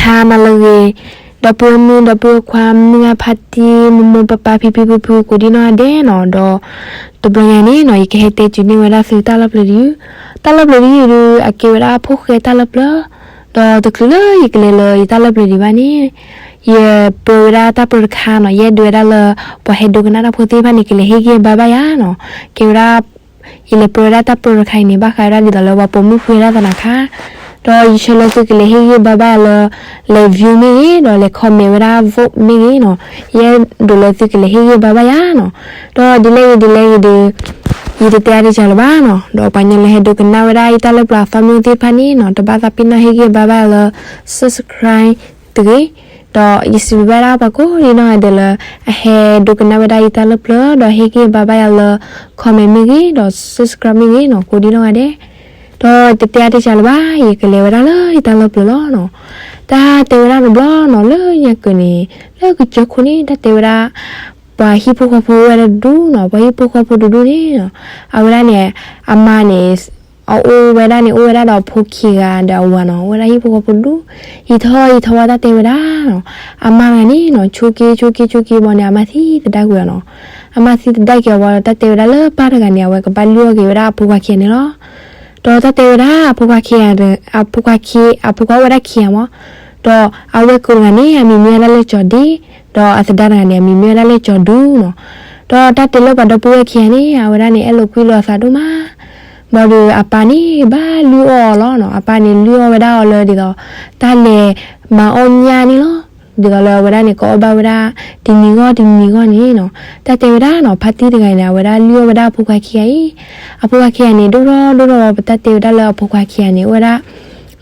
ဟါမၢ်လၢအဂ့ၤ, ဒီပုၢ်ဝဲၢ်မုၣ် ဒီပုၢ်ဝဲၢ်ခွါ မုၢ်ဂၢ်ဖါတံၢ် မိၢ်မိၢ်ပၢ်ပၢ် ဖံဖံဖုဖု ကိးဒံနီၢ်ဂၤဒဲးနီၤ, ဒီးတဘျီညါန့ၣ်နီၤ ယကဟဲတဲကၠူန့ၢ်ဝဲဒၣ်သုတၢ်လၢပျၢၤဒ်အံၤ, တၢ်လၢပျၢၤဒ်အံၤဒုး အကဲဝဲဒၣ်ဖိၣ်ဃဲတၢ်လၢပျၢၤ, ဒီးတချုးလၢယကလဲၤလၢယတၢ်လၢပျၢၤဒံးဘၣ်န့ၣ် ယပၢဝဲဒၣ်တၢ်ပၢတခါနီၤ, ယအဲၣ်ဒိးဝဲဒၣ်လၢ ပှၤဟဲဒိကနၣ်တၢ်ဖိသ့ၣ်တဖၣ်န့ၣ် ကလဲၤဟ့ၣ်ဂံၢ်ဘါဘၣ်ယၤနီၤ, ကဲဝဲဒၣ် ယလဲၤပၢဝဲဒၣ်တၢ်ပၢတခါအံၤန့ၣ် ဘၣ်ဃးဝဲဒၣ်ဒ်သိးလၢပှၤပိာ်မုၣ်ဖိဝဲဒၣ်သနာ်ခါ, ဒီးယဆၢလၢသုကလဲၤဟ့ၣ်ဂံၢ်ဘါဘၣ်ယၤလၢ လဲၤ view မ့ၢ်ဂ့ၤ, ဒီးလဲၤ comment ဝဲဒၣ် vote မ့ၢ်ဂ့ၤနီၤ, ယအဲၣ်ဒိးလၢသုကလဲၤဟ့ၣ်ဂံၢ်ဘါဘၣ်ယၤနီၤ, ဒီးဒ်လဲၣ်ဂ့ၤဒ်လဲၣ်ဂ့ၤဒီး ယတတဲအါတကးလၢၤဘၣ်နီၤ, ဒီးပှၤကညီလၢဟဲဒိကနၣ်ဝဲဒၣ်ယတၢ်လၢပျၢၤအသီမ့ၢ်သ့ၣ်တဖၣ်န့ၣ်နီၤ, တဘၣ်သးပ့ၤနီၣ်ဟ့ၣ်ဂံၢ်ဘါဘၣ်လၢ subscribe တဂ့ၤ, ဒီးယစံးဘျုးဘၣ်ဒၣ်ပှၤကိးဒံနီၢ်ဂၤဒဲးလၢ အဟဲဒိကနၣ်ဝဲဒၣ်ယတၢ်လၢပျၢၤ ဒီးဟ့ၣ်ဂံၢ်ဘါဘၣ်ယၤလၢ comment မ့ၢ်ဂ့ၤ ဒီး subscribe မ့ၢ်ဂ့ၤနီၤ, ကိးဒံနီၢ်ဂၤဒဲး, ဒီးတတဲအါတကးလၢၤဘၣ်, ယကလဲၤဝဲဒၣ်လၢယတၢ်လၢပျၢၤလီၤနီၤ, တၢ်တဲဝဲဒၣ်တဘျီနီၤ လၢညါကၢၤန့ၣ် လၢကစၢၢ်ခိၣ်န့ၣ် တၢ်တဲဝဲဒၣ် ပှၤဟံၣ်ဖိဃီဖိအိၣ်ဝဲဒၣ်တဒူနီၤ, ပှၤဟံၣ်ဖိဃီဖိတဒူန့ၣ်နီၤ, အဝဲဒၣ်န့ၣ် အမါန့ၣ် အအိၣ်ဝဲဒၣ်န့ၣ် အိၣ်ဝဲဒၣ်ဒီးဖိခံဂၤဒီးအဝၤနီၤ, အိၣ်ဝဲဒၣ်ဟံၣ်ဖိဃီဖိတဒူ, ယံာ်ထီၣ်ယံာ်ထီၣ်ဝဲတၢ်တဲဝဲဒၣ်နီၤ, အမါတဂၤန့ၣ်နီၤ ဆိက့ၤဆိက့ၤဆိက့ၤဘီန့ၣ် အမါသံသဒၣ်ကွံာ်အီၤနီၤ, အမါသံသဒၣ်ကွံာ်အီၤဝံၤဒီး တၢ်တဲဝဲဒၣ်လၢပၢ်တဂၤန့ၣ် အဝဲကဘၣ်လုၢ်အီၣ်က့ၤဝဲဒၣ်အဖိခွါခံဂၤန့ၣ်လီၤ, ဒီးတၢ်တဲဝဲဒၣ်အဖိခွါခံဂၤ, အဖိခွါခံ, အဖိခွါအိၣ်ဝဲဒၣ်ခံဂၤမး, ဒီးအဝဲၢ်ကိတဂၤန့ၣ် အမံၤမ့ၢ်ဝဲဒၣ်လၢကၠီၤဒ့, ဒီးအသဒါတဂၤန့ၣ် အမံၤမ့ၢ်ဝဲဒၣ်လၢကၠီၤဒူနီၤ, ဒီးတၢ်တဲလၢပှၤဒီပုၢ်ဝဲၢ်ခံဂၤန့ၣ် အဝဲဒၣ်န့ၣ် အဲၣ်လိာ်ကွံလိာ်အသးဒိၣ်မး, ဘၣ်ဒီးအပၢ်န့ၣ် ဘၣ်လုၢ်အီၣ်အီၤလီၤနီၤ, အပၢ်န့ၣ် လုၢ်အီၣ်ဝဲဒၣ်အီၤလၢဒ်သိး တၢ်လဲၤမၤအီၣ်ညၣ်န့ၣ်လီၤ, ဒ်သိးလၢအဝဲဒၣ်န့ၣ် ကအီၣ်ဘၣ်ဝဲဒၣ် တနံၤဂီၢ်တနံၤဂီၢ်န့ၣ်နီၤ, တၢ်တဲဝဲဒၣ်နီၤ ဖါတံၢ်တဂၤန့ၣ် အဝဲဒၣ်လုၢ်အီၣ်ဝဲဒၣ်အဖိခွါခံဂၤအံၤ, အဖိခွါခံဂၤန့ၣ် ဒိၣ်ထီၣ်ဒိၣ်ထီၣ်ဝဲ ပတၢ်တဲဝဲဒၣ်လၢအဖိခွါခံဂၤန့ၣ် အိၣ်ဝဲဒၣ်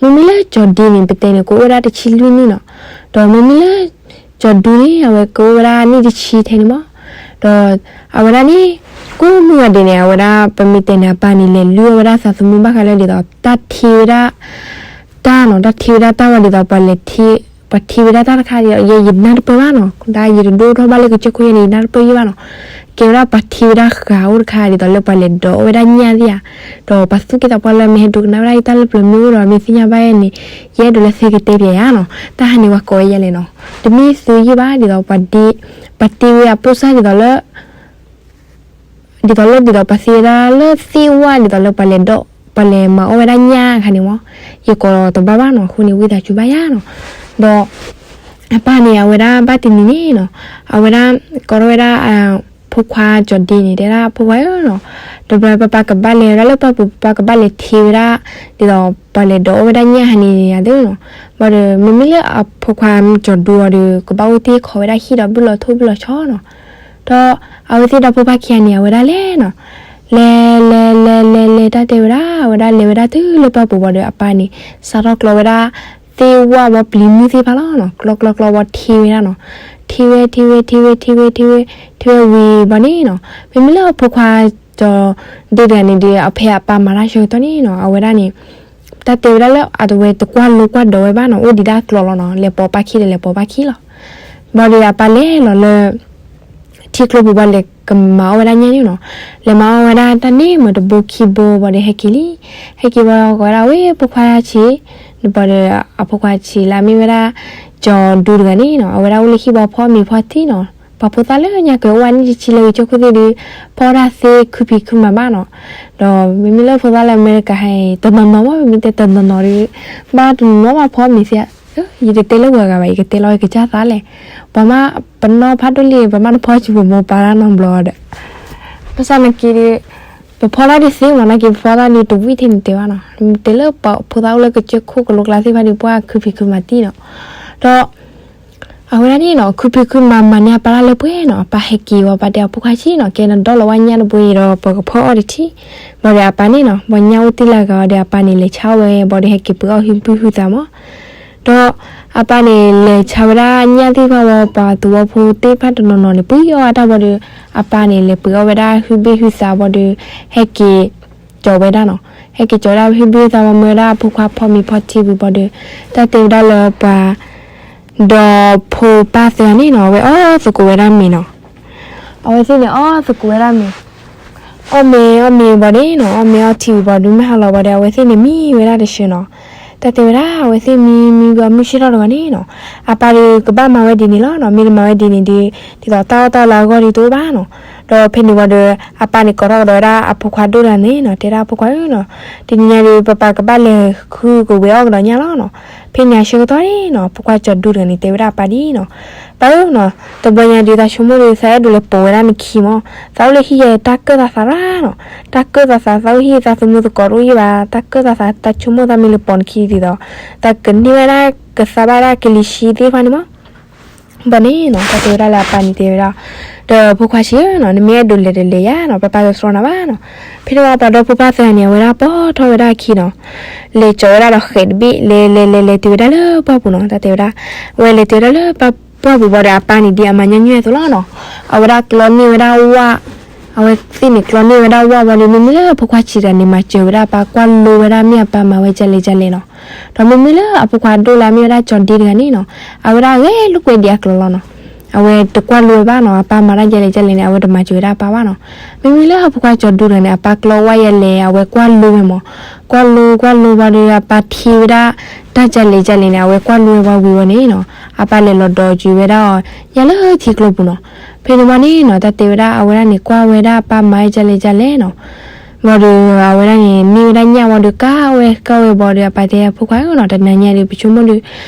မ့မ့ၢ်လၢကၠီၤဒ့န့ၣ် ပတဲန့ၣ် ကအိၣ်ဝဲဒၣ်တဆံလွံၢ်နံၣ်နီၤ, ဒီးမ့မ့ၢ်လၢ ကၠီၤဒူန့ၣ် အဝဲကအိၣ်ဝဲဒၣ်နံၣ်တဆံထဲန့ၣ်မး, ဒီးအဝဲဒၣ်န့ၣ် ကိးမုၢ်ဂၤဒဲးန့ၣ် အဝဲဒၣ် ပမ့ၢ်တဲန့ၣ် အပၢ်န့ၣ် လဲၤလုၢ်အီၣ်ဝဲဒၣ်သးသမူဘၣ်ဃးလၢဒ်သိး တၢ်ထံဝဲဒၣ် တၢ်နီၤ, တၢ်ထံဝဲဒၣ်တၢ်ဝဲဒ်သိး ပှၤလဲၤထံ, ပှၤထံဝဲဒၣ်တၢ်တခါဒီး ယဲယနၢ်တပၢၢ်ဘၣ်နီၤ, ဒ်ယတဒိၣ်ထီၣ်ဘၣ်လၢကစၢၢ်ခိၣ်ယဲန့ၣ် ယနၢ်တပၢၢ်ယဲဘၣ်နီၤ, ကဲဝဲဒၣ်ပှၤထံဝဲဒၣ်ဃာ်အိၣ်တခါဒ်သိးလၢပှၤလဲၤဒိးအီၣ်ဝဲဒၣ်ညၣ်သ့ၣ်ဧါ, ဒီးပှၤသူၣ်က့သးပှၢ်လၢမ့ၢ်ဟဲဒိကနၣ်ဝဲဒၣ်ယတၢ်လၢပျၢၤမ့ၢ်အိၣ်ဒီး မ့ၢ်သ့ၣ်ညါဘၣ်ယဲန့ၣ် ယအဲၣ်ဒိးလၢသုကတဲပျဲယၤနီၤ, တၢ်ဟါန့ၣ် ပှၤကိးဝဲယဲလဲၣ်နီၤ, တမ့ၢ်သုယဲၢ်ဘၣ် ဒ်သိးပှၤဒ့, ပှၤတ့ဝဲအပိၢ်စၢ်ဒ်သိးလၢ ဒ်သိးလၢဒ်သိးပှၤသ့ဝဲဒၣ်လၢသ့ၣ်ဝၣ် ဒ်သိးလၢပှၤလဲၤဒိး, ပှၤလဲၤမၤအီၣ်ဝဲဒၣ်ညၣ်အခါန့ၣ်မး, ယကိးတဘၣ်ဘၣ်နီၤ, အဃိန့ၣ် ဝံသးစူၤဘၣ်ယၤနီၤ, ဒီး အပၢ်န့ၣ် အဝဲဒၣ်ဘၣ်တနံၤန့ၣ်နီၤ, အဝဲဒၣ် ကိးထီၣ်ဝဲဒၣ် ဖိခွါကၠီၤဒ့န့ၣ် တဲဒၣ်ဖိခွါဧၢနီၤ, တဘျီပပၢ်ကဘၣ်လဲၤဝဲဒၣ်လၢပၢ်ပူၤ ပပၢ်ကဘၣ်လဲၤထံဝဲဒၣ် ဒ်သိးပှၤလဲၤဒိးအီၣ်ဝဲဒၣ်ညၣ်ဟါန့ၣ်န့ၣ်ယၤသ့နီၤ, ဘၣ်ဒီး မ့မ့ၢ်လၢအဖိခွါကၠီၤဒူအီၤဒီး ကဘၣ်အိၣ်တ့ၢ်ခိးဝဲဒၣ်ဟံၣ်ဒီးဘုၣ်လီၤထိၣ်ဘုၣ်လီၤဆီနီၤ, ဒီးအဝဲသ့ၣ်ဒီဖိပၢ်ခံဂၤန့ၣ် အဝဲဒၣ်လဲၤနီၤ, လဲၤလဲၤလဲၤလဲၤလဲၤ တၢ်တဲဝဲဒၣ် အဝဲဒၣ်လဲၤဝဲဒၣ်တုၤလၢပၢ်ပူၤဘၣ်ဒီး အပၢ်န့ၣ် စးထီၣ်ကျီဝဲဒၣ် သ့ၣ်ဝၣ်ဝီပျံၤမုၢ်သ့ၣ်တဖၣ်လီၤနီၤ, ကျီကျီကျီဝံၤထံဝဲဒၣ်နီၤ, ထံဝဲထံဝဲထံဝဲထံဝဲထံဝဲ ထံဝဲဝံၤဘၣ်န့ၣ်နီၤ, မ့မ့ၢ်လၢအဖိခွါကၠီၤဒ့တဂၤန့ၣ်ဒီး အဖဲအပၢ်မၤတၢ်ဆၢကတီၢ်န့ၣ်နီၤ အဝဲဒၣ်န့ၣ် တၢ်တဲဝဲဒၣ်လၢအတဝဲတကွၢ်လိကွၢ်ဒိးဝဲဘၣ်နီၤ, အိၣ်ဒံးဒၣ်ကျီလီၤနီၤ, လဲၤပိာ်ပၢ်ခံဒီးလဲၤပိာ်ပၢ်ခံလီၤ, ဘၣ်ဒီးအပၢ်လဲၤလီၤလၢ ထံကျိပူၤဘၣ်လဲၤကမၤအီၣ်ဝဲဒၣ်ညၣ်န့ၣ်နီၤ, လဲၤမၤအီၣ်ဝဲဒၣ်တၢ်န့ၣ်မ့ၢ်တဘိခံဘိဘၣ်ဒီး ဟဲက့ၤလံ, ဟဲက့ၤဘၣ်ကိးဝဲဒၣ်ဝဲဖိခွါဆံး, ဘၣ်ဒီးအဖိခွါဆံးလၢအမ့ၢ်ဝဲဒၣ် ကၠီၤဒူတဂၤန့ၣ်နီၤ, အဝဲဒၣ်အိၣ်လၢဟံၣ်ဘၣ်ဖီမ့ၤဖီထံနီၤ, ပှၤဖိသၣ်လၢညါကၢၤအိၣ်ဝဲနံၣ်တဆံလၢကစၢၢ်ခိၣ်သ့ၣ်ဒီး ဖီတၢ်သ့ခုဖံးခုမၤဘၣ်နီၤ, ဒီးမ့မ့ၢ်လၢဖိသၣ်လၢအမဲရကၤဟဲအံၤ တနီၤနီၤဘၣ်, မ့မ့ၢ်တဲတနီၤနီၤဒီး ဘၣ်တနီၤနီၤဘၣ်ဖီမ့ၤသ့ၣ်, ယတတဲလၢပှၤဂၤဘၣ်, ယကတဲလီၤကစၢ်သးလဲၣ်, ပှၤမ့ၢ်ပနီၢ်ဖးဒိၣ်လံ ပမ့ၢ်တဖီစူၤပမိၢ်ပၢ်တၢ်နီတဘျီဒီး, ဘၣ်ဆၣ်နာ်က့ဒီး ပဖီတၢ်ဒ်သ့မး, နာ်က့ပဖီတၢ်ဒ်တဝံၣ်ထဲန့ၣ်တဲဘၣ်နီၤ, တဲလၢပှၤဖိသၣ်အိၣ်လၢကစၢၢ်ခိၣ်ကလိကျါသ့ၣ်တဖၣ်ဒီး ပှၤခုဖံးခုမၤတံၢ်နီၤ, ဒီး အဝဲဒၣ်န့ၣ်နီၤ ခုဖံးခုမၤမၤန့ၢ်အပၢ်တၢ်လၢပှဲၤနီၤ, အပၢ်ဟဲက့ၤဝံၤ ပၢ်တဲအဖိခွါဆံးနီၤ, ကဲနဒီလီၤဝဲညၣ်တဘိအံၤဒီး ပကဖီအီၣ်တထံၣ်, ဘၣ်ဒီးအပၢ်န့ၣ်နီၤ ပှၤညၣ်အိၣ်တ့ၢ်လၢအဂၤအီၤဒီး အပၢ်န့ၣ်လဲၤဆါအီၣ်ဝဲ ဘၣ်ဒီးဟဲက့ၤပှ့ၤအီၣ်ဟုဘုဟုသးမး, ဒီးအပၢ်န့ၣ်လဲၤဆါဝဲဒၣ်ညၣ်သ့ၣ်တဖၣ်ဝံၤ ပှၤသဝီဖိသ့ၣ်တဖၣ်တနီၤနီၤန့ၣ် ပှ့ၤအီၣ်အတၢ်ဘၣ်ဒီး အပၢ်န့ၣ်လဲၤပှ့ၤအီၣ်ဝဲဒၣ်ဟုဘ့ၣ်ဟုသးဘၣ်ဒီး ဟဲက့ၤ ကၠီၤဝဲဒၣ်နီၤ, ဟဲက့ၤကၠီၤဝဲဒၣ်ဟုဘ့ၣ်ဟုသးဝံၤ မ့ၢ်ဝဲဒၣ်အဖိခွါဖီမ့ၤဖီထံဝံၤဘၣ်ဒီး တၢ်တဲဝဲဒၣ်လၢပှၤ ဒီးဖိပၢ်သၢဂၤန့ၣ်နီၤ အဝဲအီၣ်သကိးဝဲဒၣ်မ့ၤနီၤ, အဝဲသ့ၣ်န့ၣ်အီၣ်သကိးဝဲဒၣ်မ့ၤ, အီၣ်မ့ၤအီၣ်မ့ၤဘၣ်ဒီးနီၤ အီၣ်မ့ၤအီထံဝံၤဘၣ်ဒီး မုၢ်ဟါလီၤဘၣ်ဒီး အဝဲသ့ၣ်န့ၣ်မံဝဲဒၣ်တဆၢနီၤ, တၢ်တဲဝဲဒၣ် အဝဲသ့ၣ်မံမံဘျီ မုၢ်ဆ့ၣ်ထီၣ်တဂီၤန့ၣ်နီၤ, အပၢ်ဒီးကဘၣ်မၤဝဲဒ်န့ၣ်လီၤနီၤ. မ့ၢ်တမၤဝဲဒ်န့ၣ်ဒီး ဒ်သိးတၢ်အီၣ်တၢ်အီလၢအဂီၢ်ဒီးတအိၣ်ဘၣ်နီၤ. ဒီးဖဲန့ၣ်ဝံၤဒီး အပၢ်န့ၣ်ကိးထီၣ်ကဒီးဝဲဒၣ်အဖိခွါဒိၣ်တဂၤန့ၣ်နီၤ, တဲဒၣ်အဖိခွါဧၢနီၤ, တနံၤညါဒီး ပပၢ်ကဘၣ်လဲၤဃုကဝဲၤအီၣ်ကဒီးညၣ်လီၤနီၤ. ဖဲန့ၣ်အဆၢကတီၢ်န့ၣ်နီၤ, ဖိခွါကၠီၤဒူတဂၤန့ၣ် တဲဝဲဒၣ်အပၢ်ဒ်အံၤနီၤ, ပၢ်ဧၢနီၤ, တဘျီညါဒီး သးဆိကမိၣ်ဒီး သးအဲၣ်ဒိးလဲၤပိာ်ဝဲဒၣ်နခံမး, သးအိၣ်လၢဟံၣ်ယဲ တၢ်ကၢၣ်သးသးရၣ်နီၤ, တၢ်ကၢၣ်သးသး, သးအိၣ်ဟံၣ် သးသမူသကိးတအိၣ်ယံၣ်ဘၣ်, တၢ်ကၢၣ်သးသး, တၢ်ဆိကမိၣ်သးမ့ၢ်လဲၤပိာ်နခံဒ်သိး သးကန့ၢ်ဝဲဒၣ် ကသါဘၣ်ဒၣ်ကလံၤဆံသ့ၣ်တဖၣ်န့ၣ်မး. ဘၣ်န့ၣ်နီၤ, တၢ်တဲဝဲဒၣ်လၢအပၢ်န့ၣ် တဲဝဲဒၣ်, ဒီးဖိခွါဆံးဧၢနီၤ, နမ့ၢ်အဲၣ်ဒိးလဲၤဒီးလဲၤယၤနီၤ, ပပၢ်တတြီနၤဘၣ်နီၤ. ဖဲန့ၣ်ဝံၤ ပှၤဒီဖိပၢ်သၢဂၤန့ၣ် အဝဲဒၣ်ပိာ်ထီၣ်ဝဲဒၣ်အခံနီၤ, လဲၤကၠီၤဝဲဒၣ်ဒီးဃဲးတဘ့ၣ် လဲၤလဲၤလဲၤလဲၤတုၤဝဲဒၣ်လၢပှၢ်ပူၤနီၤ. တၢ်တဲဝဲဒၣ် အဝဲလဲၤတုၤဝဲဒၣ်လၢပှၢ်ပူၤဘၣ်ဒီး အပၢ်န့ၣ်ဒ်အမၤညီနုၢ်အသိးလီၤနီၤ, အဝဲဒၣ်ကျီန့ၢ်ဝဲဒၣ်ဝၣ်, အဝဲသ့ၣ်န့ၣ်ကျီန့ၢ်ဝဲဒၣ်ဝၣ်ဝံၤဒီး မ့မ့ၢ်လၢဖိခွါဆံးတဂၤန့ၣ် မၤစၢၤဝဲဒၣ်အပၢ် ကွၢ်လိဝဲဒၣ်မ့ၢ်အပၢ်မၤဝဲဒ်လဲၣ်ဒ်လဲၣ်နီၤ. ဒီးမ့မ့ၢ်လၢအဖိခွါဒိၣ်လၢအမ့ၢ်ဝဲဒၣ်ကၠီၤဒ့တဂၤန့ၣ်နီၤ, အဝဲဒၣ်ဂဲၤလိာ်ကွဲဒံးအကျိၤလီၤနီၤ. အဝဲတကွၢ်လိဝဲဘၣ်နီၤ, အပၢ်မၤတၢ်ဒ်လဲၣ်ဒ်လဲၣ်န့ၣ် အဝဲတမၤစၢၤဝဲဒၣ်အပၢ်ဘၣ်နီၤ. မ့မ့ၢ်လၢအဖိခွါကၠီၤဒူတဂၤန့ၣ် အပၢ်ကျီဝၣ်ယဲလဲၣ် အဝဲကွၢ်လိဝဲမး, ကွၢ်လိကွၢ်လိဝံၤဒီး အပၢ်ထံၣ်ဝဲဒၣ် တၢ်ဒ်လဲၣ်ဒ်လဲၣ်န့ၣ် အဝဲကွၢ်လိဝဲဝံၤဝံၤန့ၣ်နီၤ, အပၢ်လဲၤလီၤဒီးက့ၤဝဲဒၣ်အီၤညၣ်လၢထံကျိပူၤနီၤ. ဖဲန့ၣ်ဝံၤန့ၣ်နီၤ, တၢ်တဲဝဲဒၣ် အဝဲဒၣ်န့ၣ် ကွၢ်ဝဲဒၣ်အပၢ်မၤဝဲဒ်လဲၣ်ဒ်လဲၣ်နီၤ. ဘၣ်ဒီး အဝဲဒၣ်န့ၣ် န့ၢ်ဝဲဒၣ်ညၣ်ဝံၤဒီး ကၢ်ဝဲကၢ်ဝဲဘၣ်ဒီး အပၢ်တဲဖိခွါဧၢနီၤ, တနံၤညါဒီး ပဆိကမိၣ်ဒီး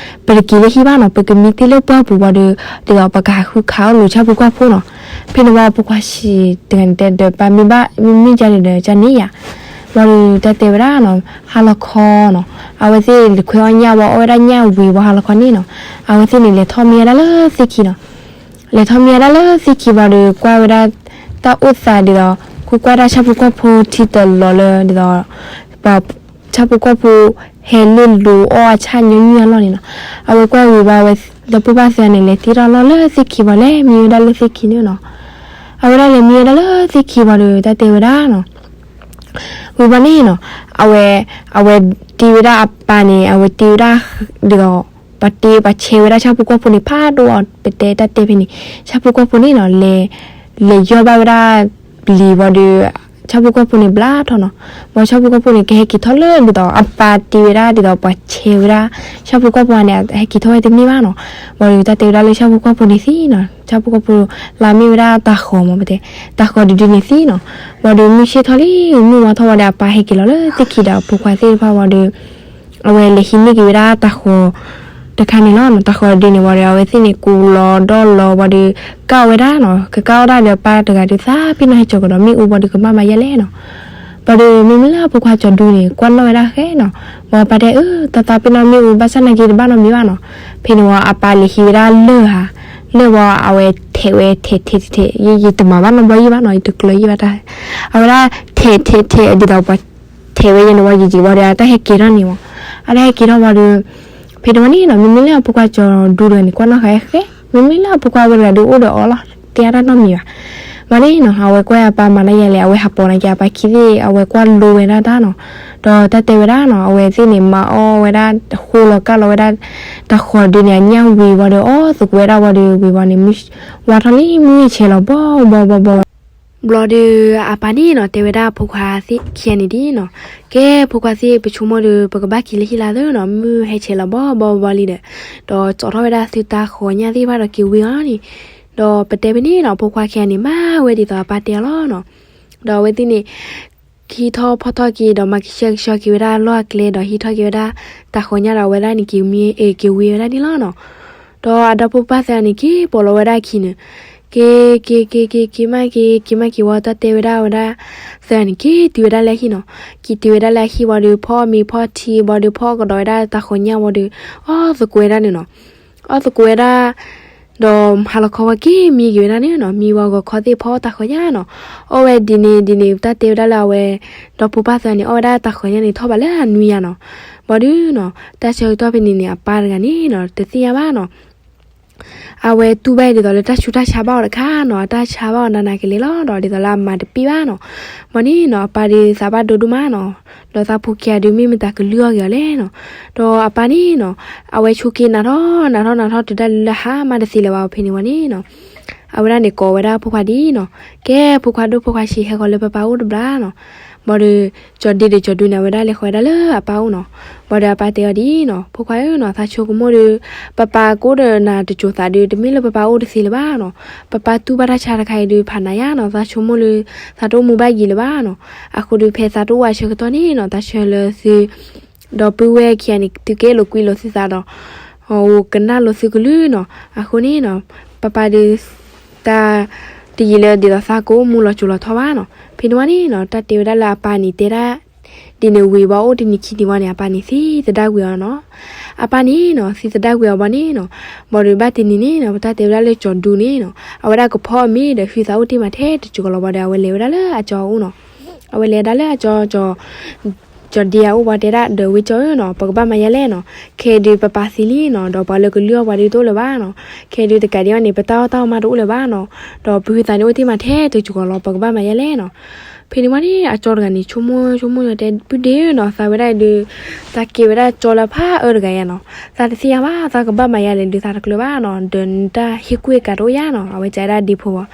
ပတက့ၤလၢဟံၣ်ဘၣ်နီၤ, ပကမံတ့ၢ်လၢပှၢ်ပူၤဘၣ်ဒီး ဒ်သိးပကဟးဃုခးအီၣ်လိာ်ဆၣ်ဖိကီၢ်ဖိနီၤ. ဖဲန့ၣ်ဝံၤ ဖိခွါဆံးတဂၤန့ၣ် တဲဒီးပၢ် မ့ၢ်ဘၣ်မ့မ့ၢ်ဒ်န့ၣ်ဒီး ကန့ၢ်ယၤ. ဘၣ်ဒီး တၢ်တဲဝဲဒၣ်နီၤ, ဟါလီၤခီနီၤ, အဝဲသ့ၣ်လဲၤခွဲအီၣ်ညၣ်ဝံၤ အီၣ်ဝဲဒၣ်ညၣ်ဝံၤဝံၤ ဟါလီၤခီန့ၣ်နီၤ, အဝဲသ့ၣ်န့ၣ် လဲၤထီၣ်မံဝဲဒၣ်လၢသ့ၣ်ခံနီၤ. လဲၤထီၣ်မံဝဲဒၣ်လၢသ့ၣ်ခံဘၣ်ဒီး ကွၢ်ဝဲဒၣ် တၢ်အိၣ်သးဒ်သိး ဃုကွၢ်တၢ်ဆၣ်ဖိကီၢ်ဖိထံတလီၤလၢ ဒ်သိး ပှၤဆၣ်ဖိကီၢ်ဖိ ဟဲလ့ၣ်လိၤအီၣ်အဆၣ်ညီနုၢ်အလီၢ်န့ၣ်နီၤ. အဝဲကွၢ်ဝံၤဘၣ် အဝဲဒီဖိပၢ်သၢဂၤန့ၣ် လဲၤတ့ၢ်ထီၣ်လီၢ်လၢသ့ၣ်ခံဘၣ် လဲၤမံဝဲဒၣ်လၢသ့ၣ်ခံန့ၣ်နီၤ. အဝဲဒၣ်လဲၤမံဝဲဒၣ်လၢသ့ၣ်ခံဘၣ်ဒီး တၢ်တဲဝဲဒၣ်နီၤ ဝံၤဘၣ်န့ၣ်နီၤ, အဝဲ, အဝဲတ့ဝဲဒၣ်အပၢ်န့ၣ် အဝဲတ့ဝဲဒၣ် ဒ်သိး ပှၤတ့ပှၤဆဲးဝဲဒၣ်ဆၣ်ဖိကီၢ်ဖိန့ၣ် ဖးဒိၣ်အီၤ ပတဲတၢ်တဲဖဲန့ၣ် ဆၣ်ဖိကီၢ်ဖိန့ၣ်နီၤ လဲၤ, လဲၤယီၢ်ဘၣ်ဝဲဒၣ်ပျံၤဘၣ်ဒီး ဆၣ်ဖိကီၢ်ဖိန့ၣ်ဘျါထီၣ်နီၤ. ဘၣ်ဆၣ်ဖိကီၢ်ဖိန့ၣ် ကဟဲက့ၤထီၣ်လၢဒ်သိး အပၢ်တ့ဝဲဒၣ်ဒ်သိးပှၤဆဲးဝဲဒၣ် ဆၣ်ဖိကီၢ်ဖိန့ၣ် ဟဲက့ၤထီၣ်ဝဲတန့ၢ်ဘၣ်နီၤ. ဘၣ်ဒီးတၢ်တဲဝဲဒၣ်လၢဆၣ်ဖိကီၢ်ဖိန့ၣ်သံနီၤ, ဆၣ်ဖိကီၢ်ဖိ လၢမ့ၢ်ဝဲဒၣ်တၤဃီၤမး ပတဲ တၤဃီၤဒုဒုန့ၣ်သံနီၤ. ဘၣ်ဒီးမုၢ်ဆ့ၣ်ထီၣ်လံ မုၢ်ဝါထီၣ်ဝံၤဒီး အပၢ်ဟဲက့ၤလီၤလၢသ့ၣ်ခံဒီးအဖိခွါသ့ၣ်တဖၣ်ဝံၤဒီး အဝဲလဲၤဟံးန့ၢ်က့ၤဝဲဒၣ်တၤဃီၤတခါန့ၣ်လီၤ. တၤဃီၤဒုန့ၣ်ဝံၤဒီး အဝဲသ့ၣ်န့ၣ်ကူလီၤဒီးလီၤဝံၤဒီး ကၢ်ဝဲဒၣ်နီၤ, ကကၢ်ဝဲဒၣ်ဒီး ပၢ်တဂၤဒုးသးပ့ၤနီၣ်ဟဲကၠီၤကဒီးမ့ၣ်အူဘၣ်ဒီး ကဘၣ်မၤယဲလဲၣ်နီၤ. ဘၣ်ဒီးမ့မ့ၢ်လၢအဖိခွါကၠီၤဒူန့ၣ် ကွၢ်နီၣ်ဝဲဒၣ်ဃဲနီၤ. ဘၣ်ပၢ်တဲအၢ တၢ်သးပ့ၤနီၣ်မ့ၣ်အူ ဘၣ်ဆၣ်နာ်က့တဘၣ်နီတမံၤဘၣ်နီၤ. ဖဲန့ၣ်ဝံၤ အပၢ်လဲၤဟံးဝဲဒၣ်လၢၢ်ဧါ, လၢၢ်ဝံၤ အဝဲထဲးဝဲထဲးထဲးထဲးထဲး ယတမၤဘၣ်နီတဘျီယံာ်ဘၣ်နီၤ, ယတကျၢၤယံာ်ဘၣ်တၢ်, အဝဲဒၣ်ထဲးထဲးထဲး ဒ်သိးပှၤထဲးဝဲယဲန့ၣ်ဝံၤ ယံာ်ယံာ်ဝံၤဒီး အတၢ်ဟဲက့ၤထီၣ်န့ၣ်မး, အတၢ်ဟဲက့ၤထီၣ်ဝံၤဒီး ဖဲန့ၣ်ဝံၤန့ၣ်နီၤ မ့မ့ၢ်လၢအဖိခွါကၠီၤဒူတဂၤန့ၣ် ကွၢ်နီၣ်ဃဲဃဲ, မ့မ့ၢ်လၢအဖိခွါဝဲတဂၤဒုးအိၣ်ဒီးအီၤလီၤ တဲအါတၢ်နီတမံၤဘၣ်. ဘၣ်န့ၣ်နီၤ အဝဲကွၢ်အပၢ်မၤတၢ်ယဲလဲၣ် အဝဲဟးပိာ်နာ်က့ အပၢ်ခံသ့ၣ် အဝဲကွၢ်လိဝဲဒၣ်တၢ်နီၤ. ဒီးတၢ်တဲဝဲဒၣ်နီၤ အဝဲသ့ၣ်န့ၣ် မၤအီၣ်ဝဲဒၣ် ဃိလီၤကၢ်လီၤဝဲဒၣ် တၤဃီၤဒုန့ၣ် အညၣ်ဝံၤဝံၤဒီး အီၣ်သကိးဝဲဒၣ်ဝံၤဒီး ဝံၤဝံၤန့ၣ် ဝါထီၣ်လံ မုၢ်ဆဲးလီၤဘီဘီဘီဘီ ဘျီဒီး အပၢ်န့ၣ်နီၤ တဲဝဲဒၣ်ဖိခွါသ့ၣ်ခံဂၤန့ၣ်ဒ်နီၤ, ကဲ ဖိခွါသ့ၣ် ပဆိကမိၣ်ဒီး ပကဘၣ်က့ၤလၢဟံၣ်လၢသၢနီၤ, မုၢ်ဟဲဆဲးလီၤဘီဘီဘီလံဒီး, ဒီးစိာ်ထီၣ်ဝဲဒၣ်သုတၤဃီၤညၣ်သ့ၣ်တဖၣ်ဒီးက့ၤဝံၤအီၤန့ၣ်, ဒီးပတဲဖဲန့ၣ်နီၤ ဖိခွါခံဂၤန့ၣ် မၤဝဲဒ်သိးအပၢ်တဲအီၤလီၤနီၤ. ဒီးအဝဲသ့ၣ်န့ၣ် ဟံးထီၣ်ဖီၣ်ထီၣ်က့ၤ ဒီးမၤကဆှဲကဆှီက့ၤဝဲဒၣ်လီၢ်အကျဲ ဒီးဟံးထီၣ်က့ၤဝဲဒၣ် တၤဃီၤညၣ်ဒီးအဝဲဒၣ်န့ၣ် က့ၤမံ က့ၤဝံၤဝဲဒၣ်န့ၣ်လီၤနီၤ. ဒီးအဒီဖိပၢ်သၢဂၤန့ၣ် က့ၤပိာ်လီၤဝဲဒၣ်အခံန့ၣ်, က့ၤ က့ၤ က့ၤ က့ၤ က့ၤမးက့ၤ က့ၤမးက့ၤဝံၤ တၢ်တဲဝဲဒၣ်ဝဲဒၣ်သၢဂၤန့ၣ် က့ၤတုၤဝဲဒၣ်လၢအဟံၣ်နီၤ. က့ၤတုၤဝဲဒၣ်လၢအဟံၣ်ဝံၤဒီး ဖီအီၣ်မ့ၤဖီထံဝံၤဒီး ဖီကဒီးဝဲဒၣ်တၤဃီၤညၣ်ဝံၤဒီး အီၣ်သကိးဝဲဒၣ်န့ၣ်နီၤ. အီၣ်သကိးဝဲဒၣ် ဒီးဟါလီၤခီဝံၤက့ၤမံက့ၤဝဲဒၣ်န့ၣ်နီၤ, မံဝံၤဂီၤခီသ့ၣ်ဖီတၤဃီၤညၣ်နီၤ. အီၣ်ဝဲဒ်န့ၣ်ဒ်န့ၣ် တၢ်တဲဝဲဒၣ်လၢအဝဲ ဒီဖိပၢ်သၢဂၤန့ၣ် အီၣ်ဝဲဒၣ်တၤဃီၤညၣ်န့ၣ် ထီၣ်ဘးလၢအနွံယၤနီၤ. ဘၣ်ဒီးနီၤ တၢ်ဆၢကတီၢ်ဖဲန့ၣ်န့ၣ် အပၢ်တဂၤန့ၣ်နီၤ တသ့ၣ်ညါဘၣ်နီၤ. အဝဲတူၢ်ဘၣ်ဒ်သိးလၢတၢ်ဆူးတၢ်ဆါဘၣ်အီၤတခါနီၤ, အတၢ်ဆါဘၣ်အီၤနးနးကလဲာ်လီၤ, ဒီးဒ်သိးလၢအမၤတပ့ၢ်ဘၣ်နီၤ. ဘၣ်န့ၣ်နီၤ အပၢ်ဒီးသးဘၣ်ဒိဒိၣ်မးနီၤ, ဒီးသးဖိခံဂၤဒီးမ့ၢ်မတၤကလုၢ်အီၣ်က့ၤအီၤလဲၣ်နီၤ. ဒီးအပၢ်န့ၣ်နီၤ အဝဲဆိက့ၤနးထီၣ်နးထီၣ်နးထီၣ်တုၤဒၣ်လၢဟါ မးတသ့လၢၤဘၣ်ဖဲန့ၣ်ဝံၤန့ၣ်နီၤ. အဝဲဒၣ်န့ၣ်ကိးဝဲဒၣ်ဖိခွါဒ်အံၤနီၤ, ကဲ ဖိခွါဒိၣ် ဖိခွါဆံး ဟဲဃီၤလၢပၢ်ပၢ်အိၣ်တဘျီနီၤ. ဘၣ်ဒီး ကၠီၤဒ့ဒီးကၠီၤဒူန့ၣ် အဝဲဒၣ်လဲၤဃီၤဝဲဒၣ်လၢအပၢ်အိၣ်နီၤ. ဘၣ်ဒီးအပၢ်တဲအီၤဒ်အံၤနီၤ, ဖိခွါဧၢနီၤ, သးဆိကမိၣ်ဒီး ပၢ်ပၢ်ကအိၣ်ဒီးနၤတစိၤသးဒီး တမ့ၢ်လၢပၢ်ပၢ်အိၣ်တသ့လၢၤဘၣ်နီၤ. ပၢ်ပၢ်တူၢ်ဘၣ်တၢ်ဆါတခါအံၤဒီး ဖးနၤယါနီၤ, သးဆိကမိၣ်လၢ သးတအိၣ်မူဘၣ်ယံၤလၢၤဘၣ်နီၤ. အဃိဒီး ဖဲသးတအိၣ်အဆၢကတီၢ်န့ၣ်နီၤ, သးဆၢလၢသု ဒီပုၢ်ဝဲၢ်ခံဂၤန့ၣ် သုကအဲၣ်လိာ်ကွံလိာ်သုသးဒီး အိၣ်ကနၣ်လိာ်သုကလုၢ်နီၤ. အဃိန့ၣ်နီၤ, ပၢ်ပၢ်ဒီး တၢ်တယံာ်လၢဒ်သိးသးကအိၣ်မူလီၤစိၤလီၤထီဘၣ်နီၤ. ဖဲန့ၣ်ဝံၤန့ၣ်နီၤ, တၢ်တဲဝဲဒၣ်လၢအပၢ်န့ၣ်တဲဒၣ် ဒ်န့ၣ်ဝံၤဘၣ်အိၣ်တနံၤခံနံၤဝံၤန့ၣ် အပၢ်န့ၣ်သံသဒၣ်ကွံာ်အီၤနီၤ. အပၢ်န့ၣ်နီၤ သံသဒၣ်ကွံာ်အီၤဘၣ်န့ၣ်နီၤ, ဘၣ်ဒီးဘၣ်တနံၤန့ၣ်နီၤ, ပတၢ်တဲဝဲဒၣ်လၢကၠီၤဒူန့ၣ်နီၤ, အဝဲဒၣ်ကဖီအီၣ်မ့ၤဒီး ဟုသးအိၣ်တ့ၢ်မးထဲတစိၤကီးလီၤဘၣ်ဒီး အဝဲလဲၤဝဲဒၣ်လၢအကၠီၤအအိၣ်နီၤ. အဝဲလဲၤဒၣ်လၢအကၠီၤ ကၠီၤဒ့အအိၣ်ဘၣ် တဲဒၣ်ဒီး ဝ့ၢ်ကၠီၤဧၢနီၤ, ပကဘၣ်မၤယါလဲၣ်နီၤ. ခဲဒုးပၢ်ပၢ်သံလံနီၤ, ဒီးပှၤလၢကလုၢ်အီၣ်ပှၤဒုးတအိၣ်လၢၤဘၣ်နီၤ. ခဲဒုးတကးဒံးအီၤန့ၣ် ပတၢ်အီၣ်တၢ်အီမးတအိၣ်လၢၤဘၣ်နီၤ, ဒီးပဟုသးန့ၣ်အိၣ်တ့ၢ်မးထဲတစိၤကီးလီၤ, ပကဘၣ်မၤယါလဲၣ်နီၤ. ဖဲန့ၣ်ဝံၤန့ၣ် အကၠီၤတဂၤန့ၣ် ဆိကမိၣ်ဆိကမိၣ်ညီတဲ ပုၢ်ဒ့ဧၢနီၤ, သးဝဲဒၣ်အံၤဒီး သးကဲဝဲဒၣ်ကၠီၤလၢဖးအၢတဂၤယါနီၤ, သးတသ့ၣ်ညါဘၣ်, သးကဘၣ်မၤယါလဲၣ်ဒီး သးတကျၢၤဘၣ်နီၤ, ဒီးနတၢ်ဟ့ၣ်ကူၣ်ဟ့ၣ်ကၤတအိၣ်ယါနီၤ. အဝဲကးဒၣ်ဒ့ဖိဘၣ်,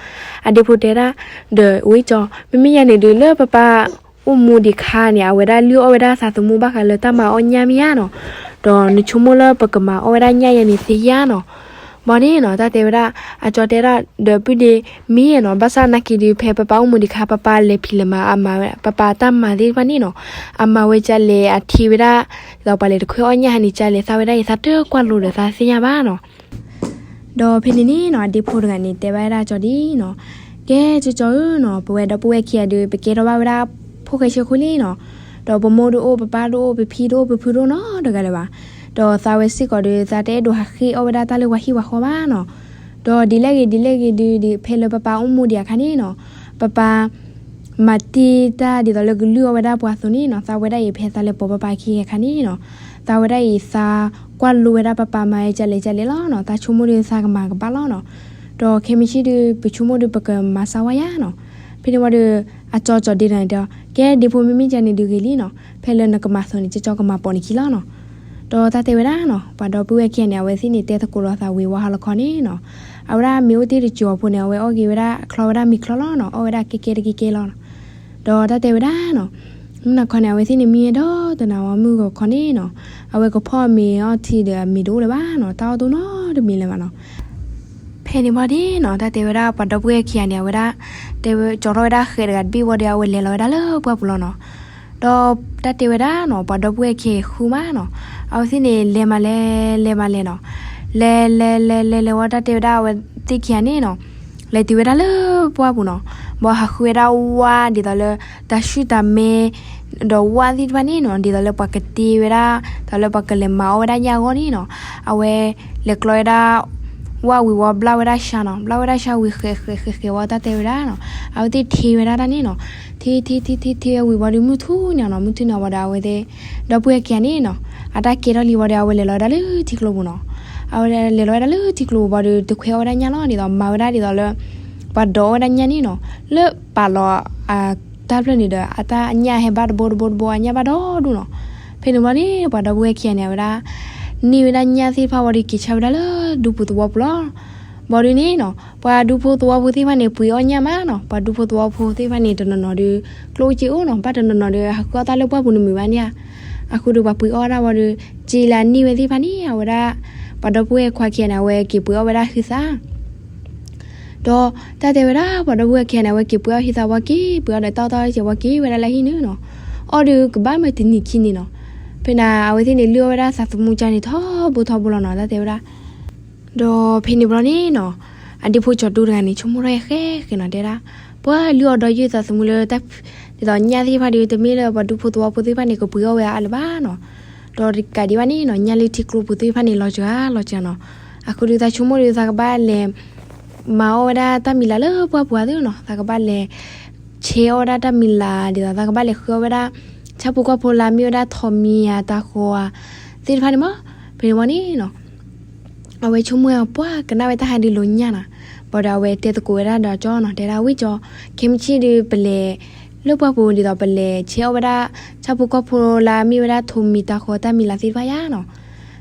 အဒ့ဖိတဲဒၣ်ဒီး ဝ့ၢ်ကၠီၤ, မ့မ့ၢ်ယါန့ၣ်ဒီး လၢပၢ်ပၢ်အိၣ်မူဒံးခါန့ၣ် အဝဲဒၣ်လုၢ်အီၣ်ဝဲဒၣ်သးသမူဘၣ်ဃးလၢတၢ်မၤအီၣ်ညၣ်မ့ၢ်ယါနီၤ, ဒီးနဆိကမိၣ်လၢပကမၤအီၣ်ဝဲဒၣ်ညၣ်ယါန့ၣ်သ့ယါနီၤ. ဘၣ်န့ၣ်နီၤ, တၢ်တဲဝဲဒၣ် အကၠီၤတဲဒၣ်ဒီး ပုၢ်ဒ့ မ့ၢ်နီၤ, ဘၣ်ဆၣ်နာ်က့ဒီး ဖဲပၢ်ပၢ်အိၣ်မူဒံးခါ ပၢ်ပၢ်လဲၤဖံးလဲၤမၤအမၤဝဲ ပၢ်ပၢ်တၢ်မၤသ့ၣ်တဖၣ်န့ၣ်နီၤ, အမၤဝဲကလဲၣ် အထံဝဲဒၣ် ဒ်သိးပှၤလဲၤတခွဲအီၣ်ညၣ်ဟါန့ၣ် ကလဲၣ် သးဝဲဒၣ်အံၤ သးတကွၢ်လိဒီး သးသ့ၣ်ညါဘၣ်နီၤ. ဒီးဖဲန့ၣ်န့ၣ်နီၤ, အဒ့ဖိတဂၤန့ၣ် တဲဘၣ်ဝဲဒၣ်ကၠီၤဒ်အံၤနီၤ, ကဲ ကၠီၤကၠီၤဧၢနီၤ, ပဝဲဒီပုၢ်ဝဲၢ်ခံဂၤဒီး ပကဲထီၣ်ဘၣ်ဝဲဒၣ် ဖိၣ်ဃဲဆၢခိၣ်လံနီၤ, ဒီးပမိၢ်တအိၣ် ပပၢ်တအိၣ် ပဖံတအိၣ် ပဖုတအိၣ်နီတဂၤလၢၤဘၣ်. ဒီးသးဝဲစ့ၢ်ကီးဒီး သးတအဲၣ်ဒိးဟးဃ့အီၣ်ဝဲဒၣ်တၢ်လၢပှၤဟံၣ်ပှၤဃီဘၣ်နီၤ. ဒီးဒ်လဲၣ်ဂ့ၤ ဒ်လဲၣ်ဂ့ၤဒုး ဒ်ဖဲလၢပၢ်ပၢ်အိၣ်မူဒံးအခါန့ၣ်နီၤ, ပၢ်ပၢ် မၤတ့ၢ်တၢ်ဒ်သိးလၢကလုၢ်အီၣ်ဝဲဒၣ်ပှၤအသိးန့ၣ်နီၤ, သးဝဲဒၣ်အံၤ ဖဲသးလဲၤပိာ်ပၢ်ပၢ်ခံဂၤအခါန့ၣ်နီၤ, သးဝဲဒၣ်အံၤ သးကွၢ်လိဝဲဒၣ်ပၢ်ပၢ်မၤဝဲကလဲၣ်ကလဲၣ်လီၤနီၤ, သးဆိကမိၣ်ဒီး သးကမၤကဘၣ်လီၤနီၤ. ဒီးခဲမုၢ်ဆ့ၣ်ဒီး ပဆိကမိၣ်ဒီး ပကမၤစၢၤဝဲယါနီၤ. ဖဲန့ၣ်ဝံၤဒီး အကၠီၤကၠီၤဒ့တဂၤန့ၣ်တဲအီၤ, ကဲ ဒ့ဖိ မ့မ့ၢ်ကန့ၣ်ဒုးဂ့ၤလံနီၤ, ဖဲလၢနကမၤအသိးန့ၣ် ကၠီကၠီကမၤပိာ်နခံလီၤနီၤ. ဒီးတၢ်တဲဝဲဒၣ်နီၤ, ပှၤဒီပုၢ်ဝဲၢ်ခံဂၤန့ၣ် အဝဲသ့ၣ်န့ၣ် တဲသကိးလိာ်သးဝံၤဝီဟါလီၤခီန့ၣ်နီၤ, အဝဲဒၣ်မ့ၤအိၣ်တ့ၢ်တစိၤအဖိန့ၣ် အဝဲအီၣ်က့ၤဝဲဒၣ်ချီဝဲဒၣ်မ့ၤချီလီၤနီၤ, အီၣ်ဝဲဒၣ်ကဲကဲတကဲကဲလီၤနီၤ. ဒီးတၢ်တဲဝဲဒၣ်နီၤ, မုၢ်နၤခီန့ၣ် အဝဲသ့ၣ်န့ၣ်မံဝဲဒီတနၤဝံၤ မုၢ်ဂီၤခီန့ၣ်နီၤ, အဝဲကဖီၣ်မ့ၤအီထံဒီး အမ့ၤတအိၣ်လၢၤဘၣ်နီၤ, တၢ်အီၣ်တအိၣ်နီတမံၤလၢၤဘၣ်နီၤ. ဖဲန့ၣ်ဝံၤန့ၣ်နီၤ, တၢ်တဲဝဲဒၣ်ပှၤဒီပုၢ်ဝဲၢ်ခံဂၤန့ၣ် အဝဲဒၣ် တဲဝဲ ကၠီထီၣ်ဝဲဒၣ်ဃဲးတဂၤတဘ့ၣ်ဝံၤဒီး အဝဲလဲၤလီၤဝဲဒၣ်လၢပှၢ်ပူၤလီၤနီၤ. ဒီးတၢ်တဲဝဲဒၣ်နီၤ, ပှၤဒီပုၢ်ဝဲၢ်ခံဂၤဃုမးနီၤ, အဝဲသ့ၣ်န့ၣ် လဲၤမးလဲၤ လဲၤမးလဲၤနီၤ, လဲၤလဲၤလဲၤလဲၤလဲၤဝံၤ တၢ်တဲဝဲဒၣ်အဝဲသ့ၣ်ခံဂၤန့ၣ်နီၤ, လဲၤတုၤဝဲဒၣ်လၢပှၢ်ပူၤနီၤ, ဘၣ်ဟးဃုဝဲဒၣ်ဝၣ်ဒ်သိးလၢ တၢ်ဆူၣ်တၢ်မဲ ဒီးဝၣ်သ့ၣ်တဖၣ်န့ၣ်နီၤ, ဒ်သိးလၢပှၤကတ့ဝဲဒၣ် ဒ်သိးလၢပှၤကလဲၤမၤအီၣ်ဝဲဒၣ်ညၣ်အဂီၢ်န့ၣ်နီၤ, အဝဲလဲၤကျီဝဲဒၣ် ဝၣ်ဝံၤဝံၤ ဘျၣ်ဝဲဒၣ်ဆှါနီၤ, ဘျၣ်ဝဲဒၣ်ဆှါဝံၤ ဃဲးဃဲးဃဲးဃဲးဝံၤ တၢ်တဲဝဲဒၣ်နီၤ, အဝဲသ့ၣ်ထ့ဝဲဒၣ်တၢ်န့ၣ်နီၤ, ထ့ထ့ထ့ထ့ထ့ဝံၤဝံၤဒီး မုၢ်ထူၣ်န့ၣ်နီၤ, မုၢ်ထူၣ်န့ၣ်ဝံၤဒီး အဝဲသ့ၣ် ဒီပုၢ်ဝဲၢ်ခံဂၤန့ၣ်နီၤ, အတၢ်ကဲထီၣ်လံဝံၤဒီး အဝဲလဲၤလီၤဝဲဒၣ်လၢထံကျိပူၤနီၤ, အဝဲလဲၤလီၤဝဲဒၣ်လၢထံကျိပူၤဝံၤဒီး တခွဲအီၣ်ဝဲဒၣ်ညၣ်လီၤ, ဒ်သိးမၤဝဲဒၣ်ဒ်သိးလၢ ပှၤဒိးအီၣ်ဝဲဒၣ်ညၣ်န့ၣ်နီၤ, လၢပာ်လီၤ တၢ်ဖျၢၣ်န့ၣ်ဒီး အတၢ်ညၣ်ဟဲဘၣ်တဘိတဘိတဘိ အညၣ်ဘၣ်ဒီဒူၣ်နီၤ. ဖဲန့ၣ်ဝံၤန့ၣ် ပှၤဒီပုၢ်ဝဲၢ်ခံဂၤန့ၣ် အဝဲဒၣ် န့ၢ်ဝဲဒၣ်ညၣ်သ့ၣ်တဖၣ်ဝံၤဒီး က့ၤဆါဝဲဒၣ်လၢဒူဖိသဝီဖိလီၤ. ဘၣ်ဒုးန့ၣ်နီၤ, ပှၤဒူဖိသဝီဖိသ့ၣ်တဖၣ်န့ၣ် ပှ့ၤအီၣ်ညၣ်မးနီၤ, ပှၤဒူဖိသဝီဖိသ့ၣ်တဖၣ်န့ၣ် တနီၤနီၤဒီး ကျိၣ်အိၣ်စ့အိၣ်နီၤ, ဘၣ်တနီၤနီၤဒီး ဟးဃုအီၣ်တၢ်လၢပှၢ်ပူၤန့ၣ်မုာ်ဘၣ်န့ၣ်ဧါ. အဃိဒီး ပှၤပှ့ၤအီၣ်ဝဲဒၣ်ဝံၤဒီး စ့လၢအန့ၢ်ဝဲသ့ၣ်တဖၣ်န့ၣ် အဝဲဒၣ် ပှၤဒီပုၢ်ဝဲၢ်ခွါခံဂၤန့ၣ် အဝဲက့ၤပှ့ၤအီၣ်ဝဲဒၣ်ဟုသး ဒီးတၢ်တဲဝဲဒၣ် ပှၤဒီပုၢ်ဝဲၢ်ခံဂၤန့ၣ် အဝဲက့ၤပှ့ၤအီၣ်ဟုသးဝံၤ က့ၤပှ့ၤအီၣ်ဒီး တၢ်အီၣ်တၢ်အီကဲဝံၤ က့ၤဝဲဒၣ်လၢဟံၣ်န့ၣ်နီၤ, အီၣ်ဒီးကဘၣ်မ့ၢ်တနံၤခံနံၤနီၤ. ဖဲန့ၣ် အဝဲသ့ၣ်န့ၣ် လုၢ်အီၣ်ဝဲဒၣ်သးသမူကၢ်န့ၣ် ထီဘိထီဘိလီၤနီၤ, တၢ်တဲဝဲဒၣ်. ဒီးဖဲန့ၣ်ဘျီန့ၣ်နီၤ, အဒ့ဖိကၠီၤဒူတဂၤန့ၣ် ဆိကမိၣ်ထီၣ်ဃဲဃဲနီၤ, တဲဒၣ် ပှၤလုၢ်အီၣ်ဒီးယုၢ်သးသမူလၢ ဒ်သိးညၣ်သ့ၣ်တဖၣ်ဒီး တမ့ၢ်လၢပှၤဒူဖိသဝီဖိသ့ၣ်တဖၣ်န့ၣ် ကပှ့ၤအီၣ်ဝဲအါလၢၤဘၣ်နီၤ. ဒီးတကးဒံးဘၣ်န့ၣ်နီၤ, ညၣ်လၢထံကျိပူၤသ့ၣ်တဖၣ်န့ၣ် လီၤစှၤလီၤစှၤနီၤ. အဃိဒီး သးဆိကမိၣ်ဒီး သးကဘၣ်လဲၤ မၤအီၣ်ဝဲဒၣ်တၢ်မံၤလၢ်လၢပှၢ်ပူၤဧါသ့နီၤ, သးကဘၣ်လဲၤ ဆဲးအီၣ်ဝဲဒၣ်တၢ်မံၤလၢ် ဒ်သိး သးကဘၣ်လဲၤဃုအီၣ်ဝဲဒၣ် ဆၣ်ဖိကီၢ်ဖိလၢမ့ၢ်ဝဲဒၣ်ထိးမံၤဧါ တၤဃီၤဧါ သ့ၣ်တဖၣ်န့ၣ်မး. ဖဲန့ၣ်ဝံၤန့ၣ်နီၤ အဝဲဆိကမိၣ်ဝဲ ပှၤကနၣ်ဝဲတၢ်ဟးဒုးလိာ်ညၣ်နီၤ. ဘၣ်ဒီးအဝဲတဲသကိးဝဲဒၣ်ဒီးကၠီနီၤ, တဲဒၣ်ဝံၣ်ကၠီ, ခဲမုၢ်ဆ့ၣ်ဒီးပလဲၤ လၢပှၢ်ပူၤဒ်သိး ပလဲၤဆဲးအီၣ်ဝဲဒၣ် ဆၣ်ဖိကီၢ်ဖိလၢမ့ၢ်ဝဲဒၣ်ထိးမံၤတၤဃီၤတၢ်မံၤလၢ်သ့ၣ်တဖၣ်ယါနီၤ.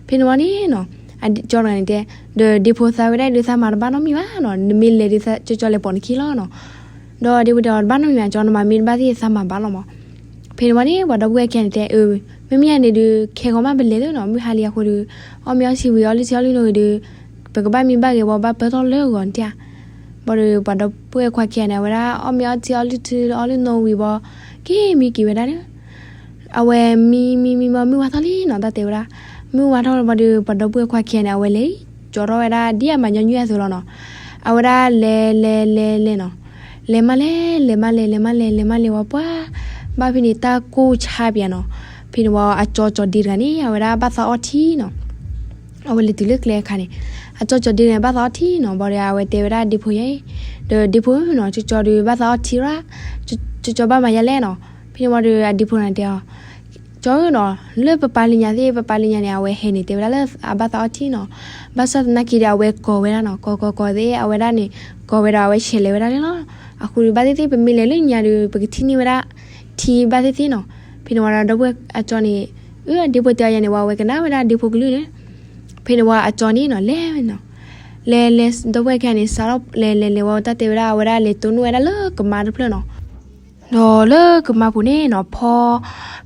ဖဲန့ၣ်ဝံၤန့ၣ်နီၤ ကၠီတဂၤန့ၣ်တဲ, ဒီးဒ့ဖိသးဝဲဒၣ်ဒုး သးမၤတဘၣ်နီတမံၤဘၣ်နီၤ, နမ့ၢ်လဲၤဒုး ကၠီကၠီလဲၤပိာ်နခံလီၤနီၤ. ဒီးဒ့ဖိတဲအီၤ တဘၣ်နီတမံၤဘၣ် ကၠီ, နမၤမ့ၢ်တဘၣ်သ့ၣ် သးမၤဘၣ်လီၤမး. ဖဲန့ၣ်ဝံၤန့ၣ် ပှၤဒီပုၢ်ဝဲၢ်ခံဂၤန့ၣ်တဲ, အၢ, မ့မ့ၢ်န့ၣ်ဒုး ခဲဂီၤမးပလဲၤသုနီၤ, မုၢ်ဟါလံအဃိဒီး အီၣ်မ့ၤအီထံဝံၤ အီလုၢ်ထံအီလုၢ်နိဝံၤဒီး ပကဘၣ်မံဘၣ်ဂဲၤဝီ ဘၣ်ပၢၢ်ထီၣ်လၢဂီၤန့ၣ်ဧါ. ဘၣ်ဒီးပှၤဒီပုၢ်ဝဲၢ်ခွါခံဂၤန့ၣ် အဝဲဒၣ်အီၣ်မ့ၤအီထံအီလုၢ်ထံအီလုၢ်နိဝံၤဘၣ်, က့ၤမံက့ၤဝဲဒၣ်န့ၣ် အဝဲမံမံမံမံ မုၢ်ဝါထီၣ်လံနီၤ, တၢ်တဲဝဲဒၣ်. မုၢ်ဝါထီၣ်လၢၤဘၣ်ဒီး ပှၤဒီပုၢ်ဝဲၢ်ခွါခံဂၤန့ၣ် အဝဲလဲၤ ကၠီထီၣ်ဝဲဒၣ်ဒ်အမၤညီနုၢ်အသိးလီၤနီၤ. အဝဲဒၣ်လဲၤလဲၤလဲၤလဲၤနီၤ, လဲၤမးလဲၤ လဲၤမးလဲၤ လဲၤမးလဲၤ လဲၤမးလဲၤဝံၤပှၢ်, ဘၣ်ဖဲန့ၣ် တၢ်ကိၢ်ဆါပၠးနီၤ. ဖဲန့ၣ်ဝံၤ အကၠီကၠီဒ့တဂၤန့ၣ် အဝဲဒၣ်ဘၣ်သးအီထံနီၤ. အဝဲလဲၤတုၤလၢကျဲအခါန့ၣ် အကၠီကၠီဒ့န့ၣ် ဘၣ်သးအီထံနီၤ. ဘၣ်ဒီးအဝဲတဲဝဲဒၣ်ဒ့ဖိယဲ, ဒီးဒ့ဖိဧၢနီၤ, ကၠီကၠီဒီးဘၣ်သးအီထံရၣ်, ကၠီကၠီဘၣ်မၤယါလဲၣ်နီၤ. ဖဲန့ၣ်ဝံၤဒီးအဒ့ဖိန့ၣ်တဲအီၤ, ကၠီဧၢနီၤ, လၢပပာ်လၢညါသ့ၣ်, ပပာ်လၢညါန့ၣ် အဝဲဟဲန့ၣ် တဲဝဲဒၣ်လၢအဘၣ်သးအီထံနီၤ. ဘၣ်ဆၣ်သနာ်က့ဒီး အဝဲကိးဝဲဒၣ်နီၤ, ကိးကိးကိးသ့ၣ် အဝဲဒၣ်န့ၣ် ကိးဝဲဒီး အဝဲဆဲးလဲၤဝဲဒၣ်န့ၣ်လီၤ. အဃိဒီး ဘၣ်သ့ၣ်သ့ၣ် ပမ့ၢ်လဲၤလၢညါဒီး ပကထံၣ်န့ၢ်ဝဲဒၣ် ထံဘၣ်သ့ၣ်သ့ၣ်နီၤ. ဖဲန့ၣ်ဝံၤဒီး ဒီပုၢ်ဝဲၢ်အကၠီန့ၣ်, အၢ အဒ့ဖိတဲအီၤယဲန့ၣ်ဝံၤ အဝဲကနၣ်ဝဲဒၣ်ဒ့ဖိကလုၢ်န့ၣ်. ဖဲန့ၣ်ဝံၤအကၠီန့ၣ်နီၤ လဲၤနီၤ, လဲၤလဲၤ ဒီပုၢ်ဝဲၢ်ခံဂၤန့ၣ် စးထီၣ်လဲၤလဲၤလဲၤဝံၤ တၢ်တဲဝဲဒၣ် အဝဲဒၣ်လဲၤတိၢ်နီၣ်ဝဲဒၣ်လၢကမါတဖျၢၣ်နီၤ. ဒီးလၢကမါပူၤန့ၣ်နီၤ ဖီ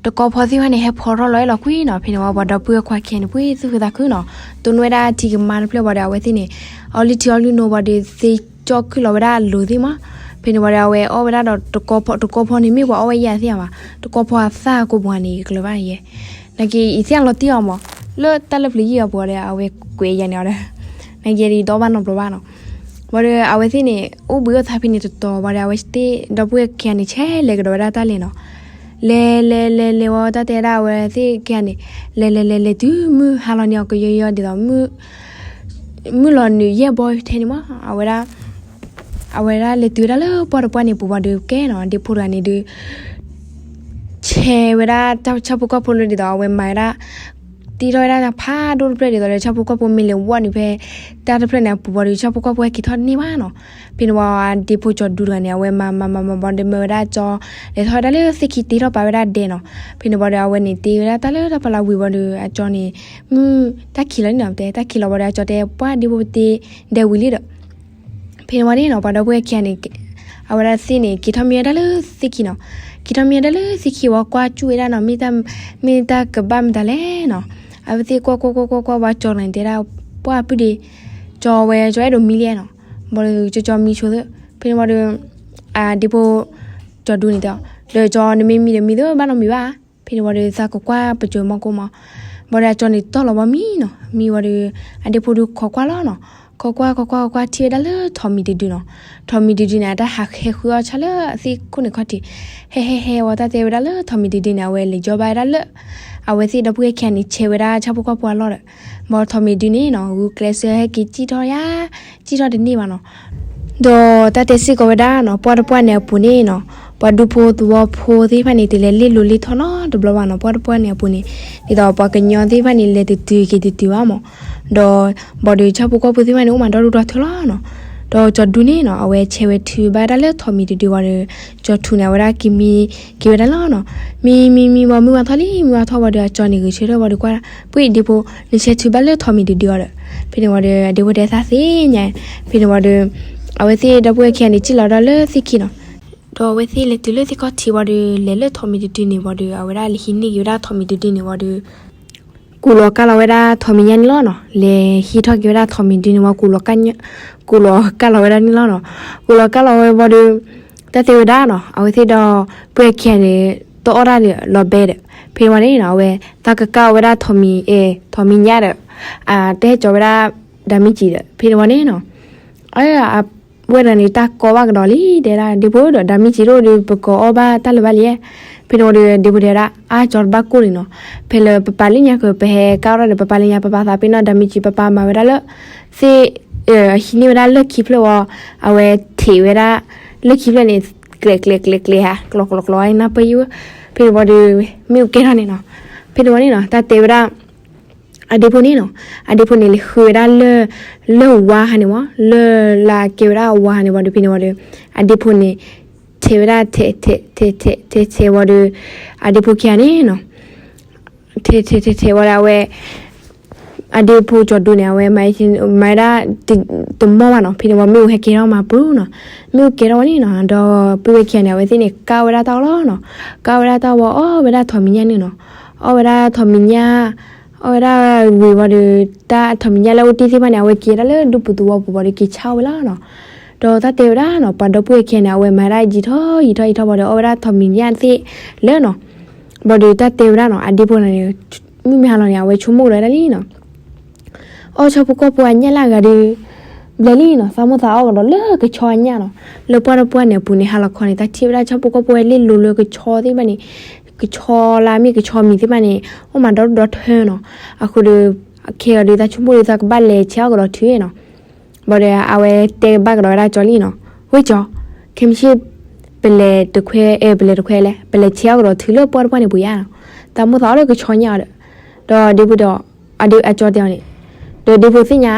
တကီဖီသ့ၣ်တဖၣ်န့ၣ် ဟဲဖီထီၣ်လီၤအဲၣ်လီၤကွံနီၤ. ဖဲန့ၣ်ဝံၤ ပှၤဒီပုၢ်ဝဲၢ်ခွါခံဂၤန့ၣ် ပှ့ၤသူၣ်ခုသးခုနီၤ, တိၢ်နီၣ်ဝဲဒၣ်ထံကမါတဖျၢၣ်ဝံၤဒီး အဝဲသ့ၣ်န့ၣ် အီလုၢ်ထံအီလုၢ်နိဝံၤဒီး သ့ကၠီၣ်ခုၣ်လီၤဝဲဒၣ်အလိၤသ့ၣ်မး. ဖဲန့ၣ်ဝံၤဒီး အဝဲအီၣ်ဝဲဒၣ်ဒီးတကီဖီ, တကီဖီန့ၣ် မ့ၢ်ပှၤအီၣ်ဝဲယၤသ့ၣ်ဧါမး, တကီဖီအသၣ်ကိးပူၤန့ၣ် ယကျၢၤဘၣ်ယဲ နာ်က့ ယသ့ၣ်ညါလီၤတံၢ်အီၤမး, လၢတၢ်လၢပျၢၤယံာ်အပူၤဒီး အဝဲကွဲးယၤန့ၣ်အီၤဒီး နာ်က့ ယဒီးဘၣ်နီတဘျီဘၣ်နီၤ. ဘၣ်ဒီး အဝဲသ့ၣ်န့ၣ် အိၣ်ဘှံးအိၣ်သါဖဲန့ၣ်တတီၤဘၣ်ဒီး အဝဲသ့ၣ်ဒီပုၢ်ဝဲၢ်ခံဂၤန့ၣ် ဆဲးလဲၤကဒီးဝဲဒၣ်တၢ်လဲၤနီၤ. လဲၤလဲၤလဲၤလဲၤဝံၤ တၢ်တဲဝဲဒၣ် အဝဲသ့ၣ်ခံဂၤန့ၣ် လဲၤလဲၤလဲၤလဲၤတုၤမုၢ်ဟါလီၤန့ၣ် အကယီယီဒ်သိး မုၢ်လီၤနုာ်ယဲၢ်ဘီထဲန့ၣ်မး အဝဲဒၣ် အဝဲဒၣ်လဲၤတုၤဝဲဒၣ်လၢပှၢ်တပှၢ်န့ၣ်အပူၤဘၣ်ဒီး ကဲနီၤ ဒ့ဖိတဂၤန့ၣ်ဒုး ဆဲးဝဲဒၣ်တၢ်ဆၣ်ဖိကီၢ်ဖိလၢဒ်သိး အဝဲမၤဝဲဒၣ် တ့ထီၣ်ဝဲဒၣ်ဖးဒိၣ်တဖျၢၣ်ဒ်သိးလၢ ဆၣ်ဖိကီၢ်ဖိမ့ၢ်လဲၤဝီၢ်နုာ်ဖဲ တၢ်တဖျၢၣ်န့ၣ်အပူၤဘၣ်ဒီး ဆၣ်ဖိကီၢ်ဖိဟဲက့ၤထီၣ်တန့ၢ်ဘၣ်နီၤ. ဖဲန့ၣ်ဝံၤ ဒ့ဖိကၠီဒူတဂၤန့ၣ် အဝဲမၤမၤမၤမၤဘၣ်ဒီး မၢဝဲဒၣ်အကၠီ လဲၤထီၣ်ဝဲဒၣ်လၢသ့ၣ်ခံ တ့ထီၣ်ပာ်ဝဲဒၣ်ဒဲနီၤ. ဖဲန့ၣ်ဝံၤဒီး အဝဲန့ၣ်တ့ဝဲဒၣ်တၢ်လၢတၢ်ဖီလာ်ဝံၤဘၣ်ဒီး အကၠီန့ၣ် မုၢ်တၢ်ခံးလီၤန့ၣ်နီၤ တဲတၢ်ခံးလီၤဘၣ်ဒီး အကၠီတဲ ပှၢ်ဒ့ဖိပတ့ဒဲဝံၤလံဒီး ဖဲန့ၣ်ဝံၤန့ၣ်နီၤ ပှၤဒီပုၢ်ဝဲၢ်ခံဂၤန့ၣ် အဝဲဒၣ်သ့ၣ်န့ၣ် က့ၤထီၣ်မံဝဲဒၣ်လၢသ့ၣ်ခံနီၤ. က့ၤထီၣ်မံဝဲဒၣ်လၢသ့ၣ်ခံဝံၤ ကွၢ်ကၠူၣ်ဝဲဒၣ်နီၤ မ့ၢ်တၢ်ကဘၣ်မတၤလဲၣ်နီၤ. အဝဲသ့ၣ်ကွၢ်ကွၢ်ကွၢ်ကွၢ်ကွၢ်ဝံၤ ကၠီန့ၣ်တဲဒၣ် ပှၢ်ပုၢ်ဒ့ ကၠီဝဲ ကၠီအဲၣ်ဒိးမံလံနီၤ. ဘၣ်ဒီး ကၠီကၠီမံဆိသၢ ဖဲန့ၣ်ဝံၤဒီး အဒ့ဖိ ကၠီဒူန့ၣ်တဲအီၤ ဒီးကၠီနမ့ၢ်မံဒီးမံသၢ ဘၣ်နီတမံၤဘၣ်. ဖဲန့ၣ်ဝံၤဒီး သးကကွၢ်ပစိၤမီၢ်ကိၢ်မး. ဘၣ်ဒီးအကၠီန့ၣ်တီၢ်လီၤဘၣ်မံနီၤ. မံဝံၤဒီး အဒ့ဖိဒုးခိးကွၢ်လီၤနီၤ. ခိးကွၢ်ခိးကွၢ်ခိးကွၢ်ထံၣ်ဝဲဒၣ်လၢထိးမံၤတဒုနီၤ. ထိးမံၤတဒုန့ၣ် အတၢ်ဟးဟဲဃုအီၣ်ဆၣ်လၢအသ့ၣ်ခိၣ်န့ၣ်ခီၣ်ထံး ဟဲဟဲဟဲဝံၤ တၢ်တဲဝဲဒၣ်လၢထိးမံၤတဒုန့ၣ် အဝဲလဲၤကၠီဘၣ်ဝဲဒၣ်လၢ အဝဲသ့ၣ်ဒီပုၢ်ဝဲၢ်ခံဂၤန့ၣ် ဆဲးဝဲဒၣ်ဆၣ်ဖိကီၢ်ဖိအလီၢ်ဒီး ဘၣ်ထိးမံၤတဒုန့ၣ်နီၤ ဂုာ်ကျဲးစၢးဟဲက့ၤစံၣ်ထီၣ်ယါ စံၣ်ထီၣ်တန့ၢ်ဘၣ်နီၤ. ဒီးတၢ်တဲစ့ၢ်ကီးဝဲဒၣ်နီၤ ပှၢ်တပှၢ်န့ၣ်အပူၤန့ၣ်နီၤ ပှၤဒူဖိသဝီဖိသ့ၣ်တဖၣ်န့ၣ် တလဲၤလ့ၣ်လိၤလ့ၣ်ထီနီတဘျီဘၣ်နီၤ ပှၢ်တပှၢ်န့ၣ်အပူၤန့ၣ် ဒ်သိးပှၤကညီသ့ၣ်တဖၣ်န့ၣ် လဲၤတတုၤက့ၤတတုၤဘၣ်မး ဒီး ဘၣ်ဒီးဆၣ်ဖိကီၢ်ဖိသ့ၣ်တဖၣ်န့ၣ် အိၣ်မးဒီဒူၣ်ဒီထၢလီၤနီၤ. ဒီးကၠီဒူန့ၣ်နီၤ အဝဲဆဲးဝဲထုးဘၣ်တၢ်လၢထိးမံၤတဒုဝံၤဒီး ကၠီထူးန့ၣ် အဝဲဒၣ်က့ၤမံက့ၤဝဲဒၣ်လီၤနီၤ. မံမံမံဝံၤ မုၢ်ဝါထီၣ်လံ မုၢ်ဝါထီၣ်ဝံၤဒီး အကၠီန့ၣ်ဂဲၤဆၢထၢၣ်ဝံၤဒီးကွၢ် ပှ့ၤဒ့ဖိ နဆဲးထုးဘၣ်လၢထိးမံၤတဒုအီၤဒီး ဖဲန့ၣ်ဝံၤဒီး အဒ့ဖိတဲသးသ့ၣ်ညါ ဖဲန့ၣ်ဝံၤဒီး အဝဲသ့ၣ်ဒီပုၢ်ဝဲၢ်ခံဂၤန့ၣ် စံၣ်လီၤဒၣ်လၢသ့ၣ်ခံနီၤ. ဒီးအဝဲသ့ၣ်လဲၤတုၤလၢသ့ၣ်ခီၣ်ထံးဝံၤဒီး လဲၤလၢထိးမံၤတဒုန့ၣ်ဝံၤဒီး အဝဲဒၣ်လဲၤဟံးန့ၢ်က့ၤဝဲဒၣ်ထိးမံၤတဒုန့ၣ်ဝံၤဒီး ကူးလီၤကၢ်လီၤဝဲဒၣ်ထိးမံၤညါန့ၣ်လီၤနီၤ. လဲၤဟံးထီၣ်က့ၤဝဲဒၣ်ထိးမံၤတဒုန့ၣ်ဝံၤ ကူးလီၤကၢ်လီၤဝဲဒၣ်န့ၣ်လီၤနီၤ. ကူးလီၤကၢ်လီၤဝဲဝံၤဒီး တၢ်တဲဝဲဒၣ်နီၤ အဝဲသ့ၣ်ဒီပုၢ်ဝဲၢ်ခံဂၤန့ၣ် တအီၣ်တၢ်ဒီး လီၤဘဲဒီး ဖဲန့ၣ်ဝံၤန့ၣ်နီၤ အဝဲ သးကကၢ်ဝဲဒၣ်ထိးမံၤ အဲ ထိးမံၤညါဒီး တဟဲကၠီဝဲဒၣ် ဒၤမံကၠံဒီး ဖဲန့ၣ်ဝံၤန့ၣ်နီၤ အဝဲဒၣ်န့ၣ် တၢ်ကိးဘၣ်ကဒီးလံ တဲဒၣ် ဒ့ဖိဒီး ဒၤမံကၠံဒိၣ်ဒီး ပကအီၣ်ဘၣ်တၢ်လၢၤဘၣ်လံ. ဖဲန့ၣ်ဝံၤဒီး ဒ့ဖိတဲဝဲဒၣ် အါ ကၠီတဘၣ်ကိၢ်န့ၣ်နီၤ. ဖဲလၢပပာ်လၢညါက ပဟဲကၢ်အီၣ်ဒီး ပပာ်လၢညါ ပပာ်သးပ့ၤနီၣ် ဒၤမံကၠံ ပပာ်မၤဝဲဒၣ်လၢ သ့ၣ် ဟံးန့ၢ်ဝဲဒၣ်လၢၢ်ခံဖျၢၣ်ဝံၤ အဝဲထံးဝဲဒၣ် လၢၢ်ခံဖျၢၣ်န့ၣ် ကျဲးကျဲးကျဲးကျဲးဧါ ကျီၤကျီၤကျီၤနၢ်ပၢၢ်ယံၤဝဲ. ဖဲန့ၣ်ဝံၤဒီး မ့ၣ်အူကဲထီၣ်န့ၣ်နီၤ. ဖဲန့ၣ်ဝံၤန့ၣ်နီၤ တၢ်တဲဝဲဒၣ် အဒ့ဖိန့ၣ်နီၤ အဒ့ဖိန့ၣ်လဲၤဃုဝဲဒၣ်လၢ လၢဝါဟါန့ၣ်ဝံၤ လၢလၢကဲဝဲဒၣ်အဝါဟါန့ၣ်ဝံၤဒီး ဖဲန့ၣ်ဝံၤဒီး အဒ့ဖိန့ၣ် ထဲးဝဲဒၣ်ထဲးထဲးထဲးထဲးထဲးထဲးဝံၤဒီး အဒ့ဖိခံဂၤန့ၣ်နီၤ ထဲးထဲးထဲးထဲးဝံၤဒီးအဝဲ အဒ့ဖိကၠီၤဒူန့ၣ် အဝဲမၤဝဲဒၣ် တမီၢ်ဘၣ်နီၤ. ဖဲန့ၣ်ဝံၤ မ့ၣ်အူဟဲကဲထီၣ်မၤပူၤနီၤ. မ့ၣ်အူကဲထီၣ်ဝံၤန့ၣ်နီၤ ဒီပုၢ်ဝဲၢ်ခံဂၤန့ၣ် အဝဲသ့ၣ်န့ၣ် ကၢ်ဝဲဒၣ်တၢ်အီၣ်လီၤနီၤ. ကၢ်ဝဲဒၣ်တၢ်ဝံၤ အီၣ်ဝဲဒၣ်ထိးမံၤညၣ်န့ၣ်နီၤ. အီၣ်ဝဲဒၣ်ထိးမံၤညၣ် အီၣ်ဝဲဒၣ်ဝံၤဝံၤဒီး တၢ်ထိးမံၤညၣ်လၢအအိၣ်တ့ၢ်သ့ၣ်တဖၣ်န့ၣ် အဝဲက့ၤဒၣ်လၢဒူပူၤသဝီပူၤဝံၤဒီး က့ၤဆါအီၣ်ဝဲလီၤနီၤ. ဒီးတၢ်တဲဝဲဒၣ်နီၤ ပှၤဒီပုၢ်ဝဲၢ်ခံဂၤန့ၣ် အဝဲမၤဝဲဒၣ်ယံာ်ထီၣ်ယံာ်ထီၣ်ယံာ်ထီၣ်ဝံၤဒီး အီၣ်ဝဲဒၣ်ထိးမံၤညၣ်သ့ၣ်လၢနီၤ. ဘၣ်ဒီးတၢ်တဲဝဲဒၣ်နီၤ အဒ့ဖိန့ၣ် မုၢ်မ့ၢ်ဟါလီၤန့ၣ် အဝဲဆိကမိၣ်ကဒီးဝဲဒၣ်လံနီၤ. အီၣ်ဆၣ်ဖိကီၢ်ဖိအညၣ်လၢအဂၤဒီး ဘျဲလံနီၤ, သးမိၢ်သးအီၣ်ကဒီးလၢကဆီအညၣ်နီၤ. လၢပှၢ်ဒီပုၢ်ဝဲၢ်န့ၣ်အပူၤန့ၣ် ဟါလီၤခီန့ၣ် တၢ်ထံၣ်ဝဲဒၣ်ဆၣ်ဖိကီၢ်ဖိဝဲလ့လိၤလၢကဆီသ့ၣ်တဖၣ်န့ၣ်, ကဆီလၢအမ့ၢ်ကဆီမံၤသ့ၣ်တဖၣ်န့ၣ် အိၣ်မးဒီဒူၣ်ဒီထၢနီၤ. အဃိဒီး ခဲအံၤဒီး သးဆိကမိၣ်ဒီး သးကဘၣ်လဲၤဆဲးအီၣ်ကဒီးထုနီၤ. ဘၣ်ဒီးအဝဲတဲဘၣ်ကဒီးဝဲဒၣ်ကၠီလံနီၤ, ဝ့ၢ်ကၠီ, ခဲမုၢ်ဆ့ၣ် ပလဲၤတခွဲ, အဲ ပလဲၤတခွဲလဲၣ်, ပလဲၤဆဲးအီၣ်ကဒီးထုလၢပှၢ်တပှၢ်န့ၣ်ပူၤယါနီၤ. သးမိၢ်သးအီၣ်လၢကဆီညၣ်အီၤဒီး, ဒီးဒ့ဖိဒီး အဒ့အကၠီတဲအီၤန့ၣ်, ဒီးဒ့ဖိသ့ၣ်ညါ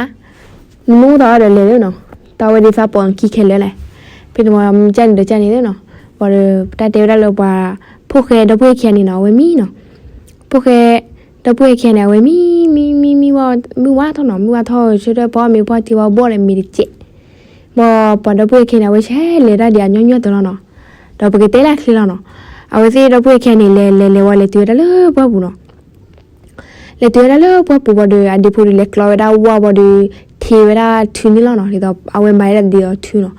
နမိၢ်သးအီၣ်ဒီးလဲၤလၢနီၤ, တၢ်ဝဲဒၣ်သးပိာ်နခံခဲလၢာ်လဲၣ်. ဖဲန့ၣ်ဝံၤ ကၢ်န့ၣ်ဒီးကၢ်န့ၣ်လၢနီၤ. ဘၣ်ဒီး တၢ်တဲဝဲဒၣ်လၢပှၤ ဖိၣ်ဃဲဒီပုၢ်ဝဲၢ်ခံဂၤန့ၣ်နီၤ အဝဲမံနီၤ. ဖိၣ်ဃဲဒီပုၢ်ဝဲၢ်ခံဂၤန့ၣ် အဝဲမံ မံ မံ မံဝံၤ မုၢ်ဝါထီၣ်နီၤ, မုၢ်ဝါထီၣ် ဆၢထၢၣ်ပှၤအီၣ်မ့ၤပှၤထံဝံၤ ဘီၣ်ဒီးမ့ၤတစဲး. ဘၣ်ပှၤဒီပုၢ်ဝဲၢ်ခံဂၤန့ၣ် အဝဲဆဲးလဲၤတၢ်ဒံးအညီညီတၢ်လီၤနီၤ. ဒီးပကတဲလၢအချ့လီၤနီၤ. အဝဲသ့ၣ်ဒီပုၢ်ဝဲၢ်ခံဂၤန့ၣ် လဲၤလဲၤလဲၤဝံၤ လဲၤတုၤဝဲဒၣ်လၢပှၢ်ပူၤနီၤ. လဲၤတုၤဝဲဒၣ်လၢပှၢ်ပူၤဘၣ်ဒီး အဒ့ဖိဒီးလဲၤကျီဝဲဒၣ်ဝၣ်ဘၣ်ဒီး ထံဝဲဒၣ်ထုန့ၣ်လီၤနီၤ. ဒ်သိးအဝဲမၤဝဲဒၣ်ဒ်သိးထုနီၤ.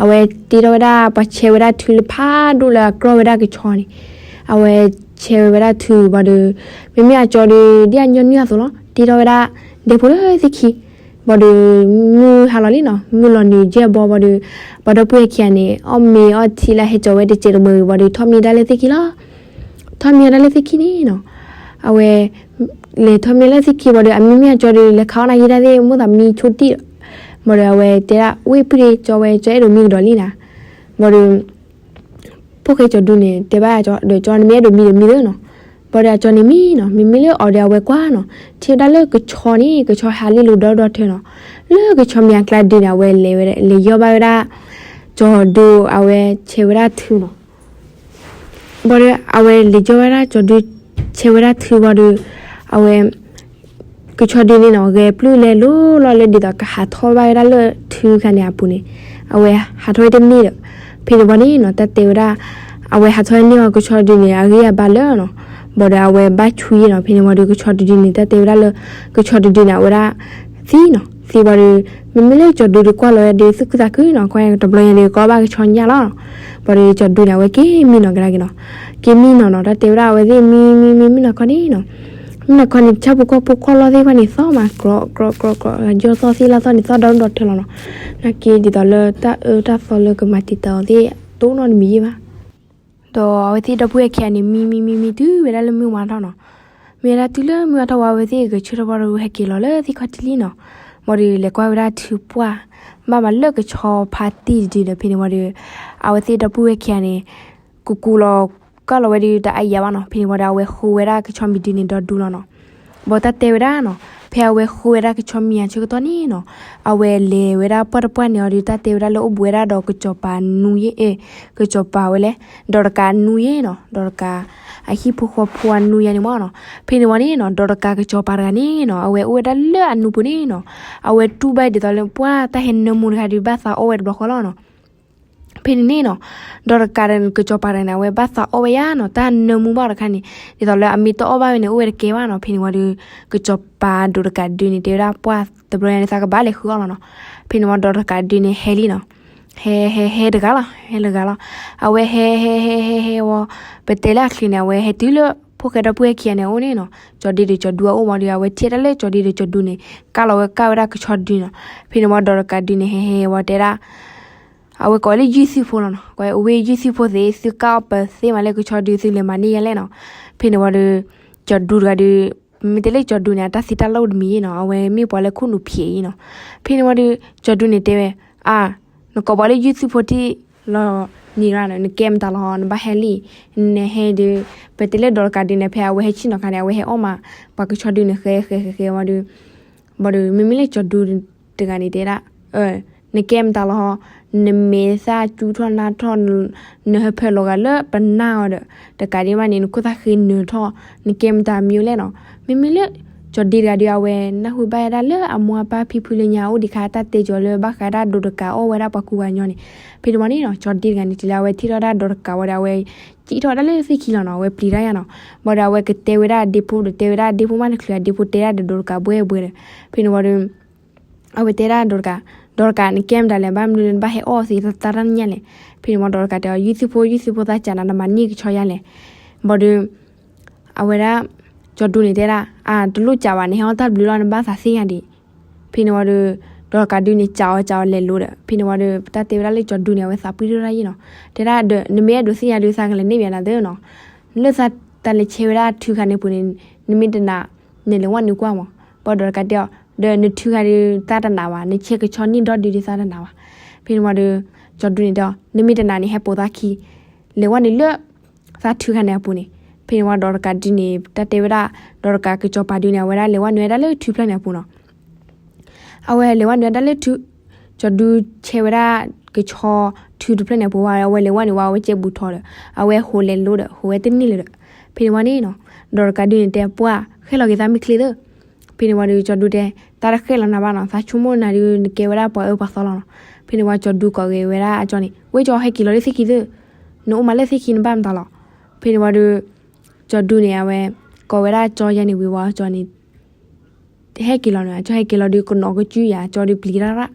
အဝဲတ့ထီၣ်ဝဲဒၣ် ပှၤဆဲးဝဲဒၣ်ထုလၢဖးဒိၣ်လၢအကြီၢ်ဝဲဒၣ်ကဆီန့ၣ်, အဝဲဆဲးဝဲဒၣ်ထုဘၣ်ဒီး မ့မ့ၢ်အကၠီဒီး ဒ်အညီနုၢ်အသိးလီၤ တ့ထီၣ်ဝဲဒၣ် ဒ့ဖိလၢသ့ၣ်ခံ. ဘၣ်ဒီး မုၢ်ဟါလီၤလံနီၤ, မုၢ်လီၤနုာ်ယဲၢ်ဘီဘၣ်ဒီး ပှၤဒီပုၢ်ဝဲၢ်ခံဂၤန့ၣ် အီၣ်မ့ၤအီထံလၢဟဲကၠီဝဲတစဲးတမှဲၤဝံၤဘၣ်ဒီး ထီၣ်မံဒၣ်လၢသ့ၣ်ခံလီၤ. ထီၣ်မံဝဲဒၣ်လၢသ့ၣ်ခံန့ၣ်နီၤ. အဝဲ လဲၤထီၣ်မံလၢသ့ၣ်ခံဘၣ်ဒီး အမံမ့ၢ်အကၠီဒီး လဲၤခးအီၣ်နၤယံၤဒၣ်သ့ၣ် မိၢ်သးမံဆိတံၢ်. ဘၣ်ဒီးအဝဲတဲဒၣ် ဝ့ၢ်ဖုၣ်ဒ့ ကၠီဝဲ ကၠီအဲၣ်ဒိးမံကဒီးလံနၤ. ဘၣ်ဒီး ဖိၣ်ဃဲကၠီၤဒုန့ၣ် တဲဘၣ်အကၠီဒီး ကၠီနမ့ၢ်အဲၣ်ဒိးမံဒီးမံသ့နီၤ. ဘၣ်ဒီးအကၠီန့ၣ်မံနီၤ, မ့မ့ၢ်လၢအီၤဒီးအဝဲကွၢ်နီၤ, ထံၣ်ဝဲဒၣ်လၢကဆီန့ၣ် ကဆီဟးလ့လိၤဒီဒူၣ်ဒီထၢနီၤ. လၢကဆီမံၤအကျါဒုန့ၣ် အဝဲလဲၤဝဲဒၣ် လဲၤယီၢ်ဘၣ်ဝဲဒၣ် ကၠီၤဒု အဝဲဆဲးဝဲဒၣ်ထုနီၤ. ဘၣ်ဒီးအဝဲလဲၤယီၢ်ဝဲဒၣ်ကၠီၤဒု ဆဲးဝဲဒၣ်ထုဘၣ်ဒီး အဝဲ ကဆီၤဒုန့ၣ်နီၤ ဂဲၤပျုၢ်လဲၤလိၤလီၤလၢဒ်သိးကဟးထီၣ်ဘၣ်ဝဲဒၣ်လၢထုခါန့ၣ်အပူၤန့ၣ်, အဝဲဟးထီၣ်ဝဲတန့ၢ်ဒီး, ဖဲန့ၣ်ဝံၤန့ၣ်နီၤ တၢ်တဲဝဲဒၣ်, အဝဲဟးထီၣ်ဝဲန့ၢ်အီၤကဆီၤဒုန့ၣ် အဂံၢ်အဘါလၢနီၤ, ဘၣ်ဒီးအဝဲဘၣ်ဆူယဲနီၤ. ဖဲန့ၣ်ဝံၤဒီးကဆီၤဒုန့ၣ် တၢ်တဲဝဲဒၣ်လၢ ကဆီၤဒုန့ၣ် အဝဲဒၣ်သံနီၤ, သံဝံၤဒီး မ့မ့ၢ်လၢကဆီၤဒုတကွၢ်လီၤဝဲဒီးသူၣ်ခုသးခုနီၤ, ကွၢ်တဘျီညါဒီး ကအီၣ်ဘၣ်ကဆီညၣ်လီၤ. ဘၣ်ဒီးကဆီၤဒုန့ၣ် အဝဲက့ၤမံနီၤကဒါက့ၤနီၤ, က့ၤမံနီၤနီၤ, တၢ်တဲဝဲဒၣ်အဝဲသ့ၣ်မံမံမံမံနီၤခီန့ၣ်နီၤ, မံနီၤခီန့ၣ် ဆၣ်ဖိကီၢ်ဖိကွၢ်လီၤသ့ၣ်တဖၣ်န့ၣ် သီၣ်မး ကြီကြီကြီ, ယီၢ်သီၣ်သ့ၣ်လၢသီၣ်န့ၣ် သီၣ်ဒီဒူၣ်ဒီထၢလီၤနီၤ. နာ်က့ဒ်သိးလၢတၢ်အၢတၢ်သီလၢကမၤတံာ်တာ်အီၤသ့ၣ် တအိၣ်နီတမံၤယဲဘၣ်. ဒီးအဝဲသ့ၣ်ဒီပုၢ်ဝဲၢ်ခံဂၤန့ၣ် မံမံမံမံတုၤဝဲဒၣ်လၢမုၢ်ဝါထီၣ်နီၤ. မ့ၢ်ဝဲဒၣ်တုၤလၢမုၢ်ဝါထီၣ်ဝံၤ အဝဲသ့ၣ်ဂဲၤဆၢထၢၣ်ဘၣ်ဒီးဟဲက့ၤလီၤလၢသ့ၣ်ခီၣ်ထံးလံနီၤ. ဘၣ်ဒီးလဲၤကွၢ်ဝဲဒၣ်ထုပှၢ်, ဘၣ်မးလၢကဆီဖါတံၢ်တဒုဒီး ဖဲန့ၣ်ဝံၤဒီး အဝဲသ့ၣ်ဒီပုၢ်ဝဲၢ်ခံဂၤန့ၣ် ကူကူလီၤ ကၢ်လီၤဝဲဒီးတအါယၤဘၣ်နီၤ. ဖဲန့ၣ်ဝံၤဒီး အဝဲဃိဝဲဒၣ်ကဆီမံၤဒုန့ၣ်ဒီဒူလီၤနီၤ. ဘၣ်တၢ်တဲဝဲဒၣ်နီၤ, ဖဲအဝဲဃိဝဲဒၣ်ကဆီမံၤအဆၢကတီၢ်န့ၣ်နီၤ, အဝဲလဲၤဝဲဒၣ်ပှၢ်တပှၢ်န့ၣ်အီၤဒီး တၢ်တဲဝဲဒၣ်လၢအိၣ်ဘူးဝဲဒၣ်ဒီးကစီၤပၤနူယဲ, ကစီၤပၤဝဲလဲၣ်, ဒီးတကးနူယဲနီၤ, ဒီးတကး အဟံၣ်ဖိဃီဖိအနူယဲန့ၣ်မ့ၢ်နီၤ. ဖဲန့ၣ်ဝံၤန့ၣ်နီၤ, ဒီးတကးကစီၤပၤတဂၤန့ၣ်နီၤ, အဝဲအိၣ်ဝဲဒၣ်လၢအနူပူၤန့ၣ်နီၤ, အဝဲတူၢ်ဘၣ်ဒ်သိးလၢပှၢ်တၢ်ဟဲနၢမူတဂၤဒီး ဘၣ်သးအီၣ်ဝဲတဘျီဃီလီၤနီၤ. ဖဲန့ၣ်န့ၣ်နီၤ, ဒီးတကးဒီးကစီၤပၤတဂၤန့ၣ် အဝဲဘၣ်သးအီၣ်ဝဲယါနီၤ, တၢ်နၢမူဘၣ်တခါန့ၣ်, ဒ်သိးလၢအမ့ၢ်တအီၣ်ဘၣ်ဝဲန့ၣ် အိၣ်ဝဲတကဲဘၣ်နီၤ. ဖဲန့ၣ်ဝံၤဒီး ကစီၤပၤဒီးတကးဒုန့ၣ် တဲဝဲဒၣ်ပှၢ်တဘျီညါန့ၣ် သးကဘၣ်လဲၤဃုအီၣ်လီၤနီၤ. ဖဲန့ၣ်ဝံၤဒီးတကးဒုန့ၣ်ဟဲလံနီၤ, ဟဲဟဲဟဲတဂၤလီၤ, ဟဲတဂၤလီၤ. အဝဲဟဲဟဲဟဲဟဲဟဲဝံၤ, ပတဲလၢအချ့န့ၣ် အဝဲဟဲတုၤလၢ ဖိၣ်ဃဲဒီပုၢ်ဝဲၢ်ခံဂၤန့ၣ်အအိၣ်န့ၣ်နီၤ, ကၠီၤဒုဒီးကၠီၤဒူအအိၣ်ဝံၤဒီး အဝဲထံၣ်တၢ်လၢကၠီၤဒုဒီးကၠီၤဒူန့ၣ် ကၢ်လီၤဝဲကၢ်ဝဲဒၣ်ကဆီဒုနီၤ. ဖဲန့ၣ်ဝံၤဒီးတကးဒုန့ၣ် ဟဲဟဲဝံၤတဲဒၣ် အဝဲကိးလၢယုၢ်သုးဖိလီၤနီၤ, ကိးဝဲယုၢ်သုးဖိသ့ၣ် သုကၢ်အီၣ်ပသ့မးလၢကဆီဒု သုလဲၤမၤန့ၢ်ယဲလဲၣ်နီၤ. ဖဲန့ၣ်ဝံၤဒီး ကၠီၤဒူတဂၤဒီး မ့ၢ်တဲလၢကၠီၤဒူန့ၣ် အတၢ်သံတၢ်လီၢ်တမံၤနီၤ, အဝဲမ့ၢ်ပှၤလၢခိၣ်နူာ်ဖျဲးအံၤနီၤ. ဖဲန့ၣ်ဝံၤဒီး ကၠီၤဒူန့ၣ်တဲဝဲ, အါ, နကိးပှၤလၢယုၢ်သုးဖိထံၣ်လီၤ, နံၤရၣ်နီၤ, နကဲမတၤလီၤဟီ, နဘၣ်ဟဲလံ, နဟဲဒီး ပတဲလၢဒီးတကးဒုန့ၣ် ဖဲအဝဲဟဲဆ့ၣ်နီၤခါန့ၣ် အဝဲဟဲအီၣ်မး ပှၤကဆီဒုန့ၣ် ဃဲဃဲဃဲဃဲဝံၤဒီး ဘၣ်ဒီး မ့မ့ၢ်လၢကၠီၤဒူတဂၤန့ၣ် တဲဒၣ်, နကဲမတၤလီၤဟီ, နမဲာ်သၣ်ကၠူထီၣ်နါထီၣ်, နဟၢဖၢလီၤဂာ်လၢပနၢ်အီၤဒီး တကးဒံးဘၣ်န့ၣ် နခိၣ်သၣ်ဃ့နၢၤထီၣ်, နကဲမတၤမံၤလဲၣ်နီၤ. မ့မ့ၢ်လၢ ကၠီၤဒ့တဂၤဒီး အဝဲနၢ်ဟူဘၣ်ဝဲဒၣ်လၢအမိၢ်အပၢ်ဖံဖုလၢညါအိၣ်ဒံးခါ တၢ်တဲကၠီၤလၢဘၣ်ဃးဒၣ်ဒိးတကးအီၣ်ဝဲဒၣ်ပှၤကူပှၤကညီန့ၣ်. ဖဲန့ၣ်ဝံၤန့ၣ်နီၤ ကၠီၤဒ့တဂၤန့ၣ် တုၤလၢအဝဲထံၣ်ထီၣ်ဒၣ်ဒိးတကးဝံၤဒီး အဝဲစံၣ်ထီၣ်ဝဲဒၣ်လၢသ့ၣ်ခံလီၤနီၤ, အဝဲပျံၤတၢ်ယါနီၤ. ဘၣ်ဒီးအဝဲကတဲဝဲဒၣ်ဒ့ဖိဒီး တဲဝဲဒၣ်ဒ့ဖိမးတချုး အဒ့ဖိတဲဒၣ်ဒီးဒိးတကးဘှဲဘှဲဒီး ဖဲန့ၣ်ဝံၤဒီး အဝဲတဲဒၣ်ဒိးတကး, ဒိးတကး နကဲမတၤလဲၣ်, ဘၣ်မနုၤလၢနဘၣ်ဟဲအီၣ်သ့သးတၢ်တၢ်ညၣ်လဲၣ်. ဖဲန့ၣ်ဝံၤဒိးတကးတဲအီၤ ယုၢ်သုဖိ ယုၢ်သုဖိသးကးနၤ နမၤန့ၢ်ကဆီယါလဲၣ်. ဘၣ်ဒီး အဝဲဒၣ် ကၠီၤဒူန့ၣ်တဲဒၣ် အတလိၣ်ကးဘၣ် နဟဲအီၣ်တၢ်တဘျုးလီၤ နဘၣ်သးသ့ၣ်ညါဒံး. ဖဲန့ၣ်ဝံၤဒီး ဒိးတကးဒုန့ၣ် ကးအီၤကးအီၤလဲၤလိၤဒီး ဖဲန့ၣ်ဝံၤဒီး တၢ်တဲဝဲဒၣ်လၢကၠီၤဒူန့ၣ် အဝဲသးပှံၢ်တၢ်ယါနီၤ, တဲဒၣ်ဒီး နမ့ၢ်အဲၣ်ဒိးသ့ၣ်ညါဒီး သးကလဲၤန့ၢ်ဘၣ်နၤသ့နီၤ, လၢသးတၢ်လဲၤဆဲးဝဲဒၣ်ထုခါန့ၣ်အပူၤန့ၣ် နမ့ၢ်တနာ် နလဲၤဝဲနုာ်ကွၢ်မး. ဘၣ်ဒီးတကးတဲအီၤ ဒီးနထုခါဒီးသးတနာ်ဘၣ်, နဆဲးကဆီန့ၢ်ဒီဒုဒီးသးတနာ်ဘၣ်. ဖဲန့ၣ်ဝံၤဒီး ကၠီၤဒူန့ၣ်တဲအီၤ နမ့ၢ်တနာ်န့ၣ် ဟဲပိာ်သးခံ လဲၤဝဲနုာ်လၢ သးထုခါန့ၣ်အပူၤန့ၣ်. ဖဲန့ၣ်ဝံၤဒိးတကးဒုန့ၣ် တၢ်တဲဝဲဒၣ် ဒိးတကးကၠီၤပၤဒုန့ၣ် အဝဲဒၣ်လဲၤဝဲနုာ်ဝဲဒၣ်လၢထုဖျၢၣ်န့ၣ်အပူၤနီၤ. အဝဲလဲၤဝဲနုာ်ဝဲဒၣ်လၢထု, ကၠီၤဒူဆဲးဝဲဒၣ်ကဆီထုတဖျၢၣ်န့ၣ်အပူၤဝံၤ အဝဲလဲၤဝဲနုာ်ဝံၤ အဝဲကဲဘူးထီၣ်ဒီး အဝဲဟိးလဲၤလိၤဒီး ဟိးဝဲတန့ၢ်လၢၤဒီး ဖဲန့ၣ်ဝံၤန့ၣ်နီၤ ဒိးတကးဒုန့ၣ်တဲ ပှၢ်ဃဲၣ်လီၤက့ၤသးမ့ၢ်ချ့သၢ. ဖဲန့ၣ်ဝံၤဒီး ကၠီၤဒူတဲ သးတဃဲၣ်လီၤနၤဘၣ်နီၤ, သးဆိကမိၣ်နၤဒုး နကဲဝဲဒၣ်ပှၤအၢပှၤသီလီၤနီၤ. ဖဲန့ၣ်ဝံၤကၠီၤဒူကိးက့ၤဝဲဒၣ်အကၠီၤန့ၣ် ဝဲကၠီၤဟဲက့ၤလီၤလၢသ့ၣ်ခံသၢ, နအိၣ်မးလၢသ့ၣ်ခံနဘၣ်မတၤလီၤ. ဖဲန့ၣ်ဝံၤဒီး ကၠီၤဒူန့ၣ် အဝဲ ကိးဝဲဒၣ်ကၠီၤယါန့ၣ်ဝံၤဝံၤ အကၠီၤန့ၣ် ဟဲက့ၤလီၤန့ၣ် အကၠီၤဟဲက့ၤလီၤဒီး ကနီၤကစုယါ အကၠီၤဒုးပျံၤတၢ်ရၣ်,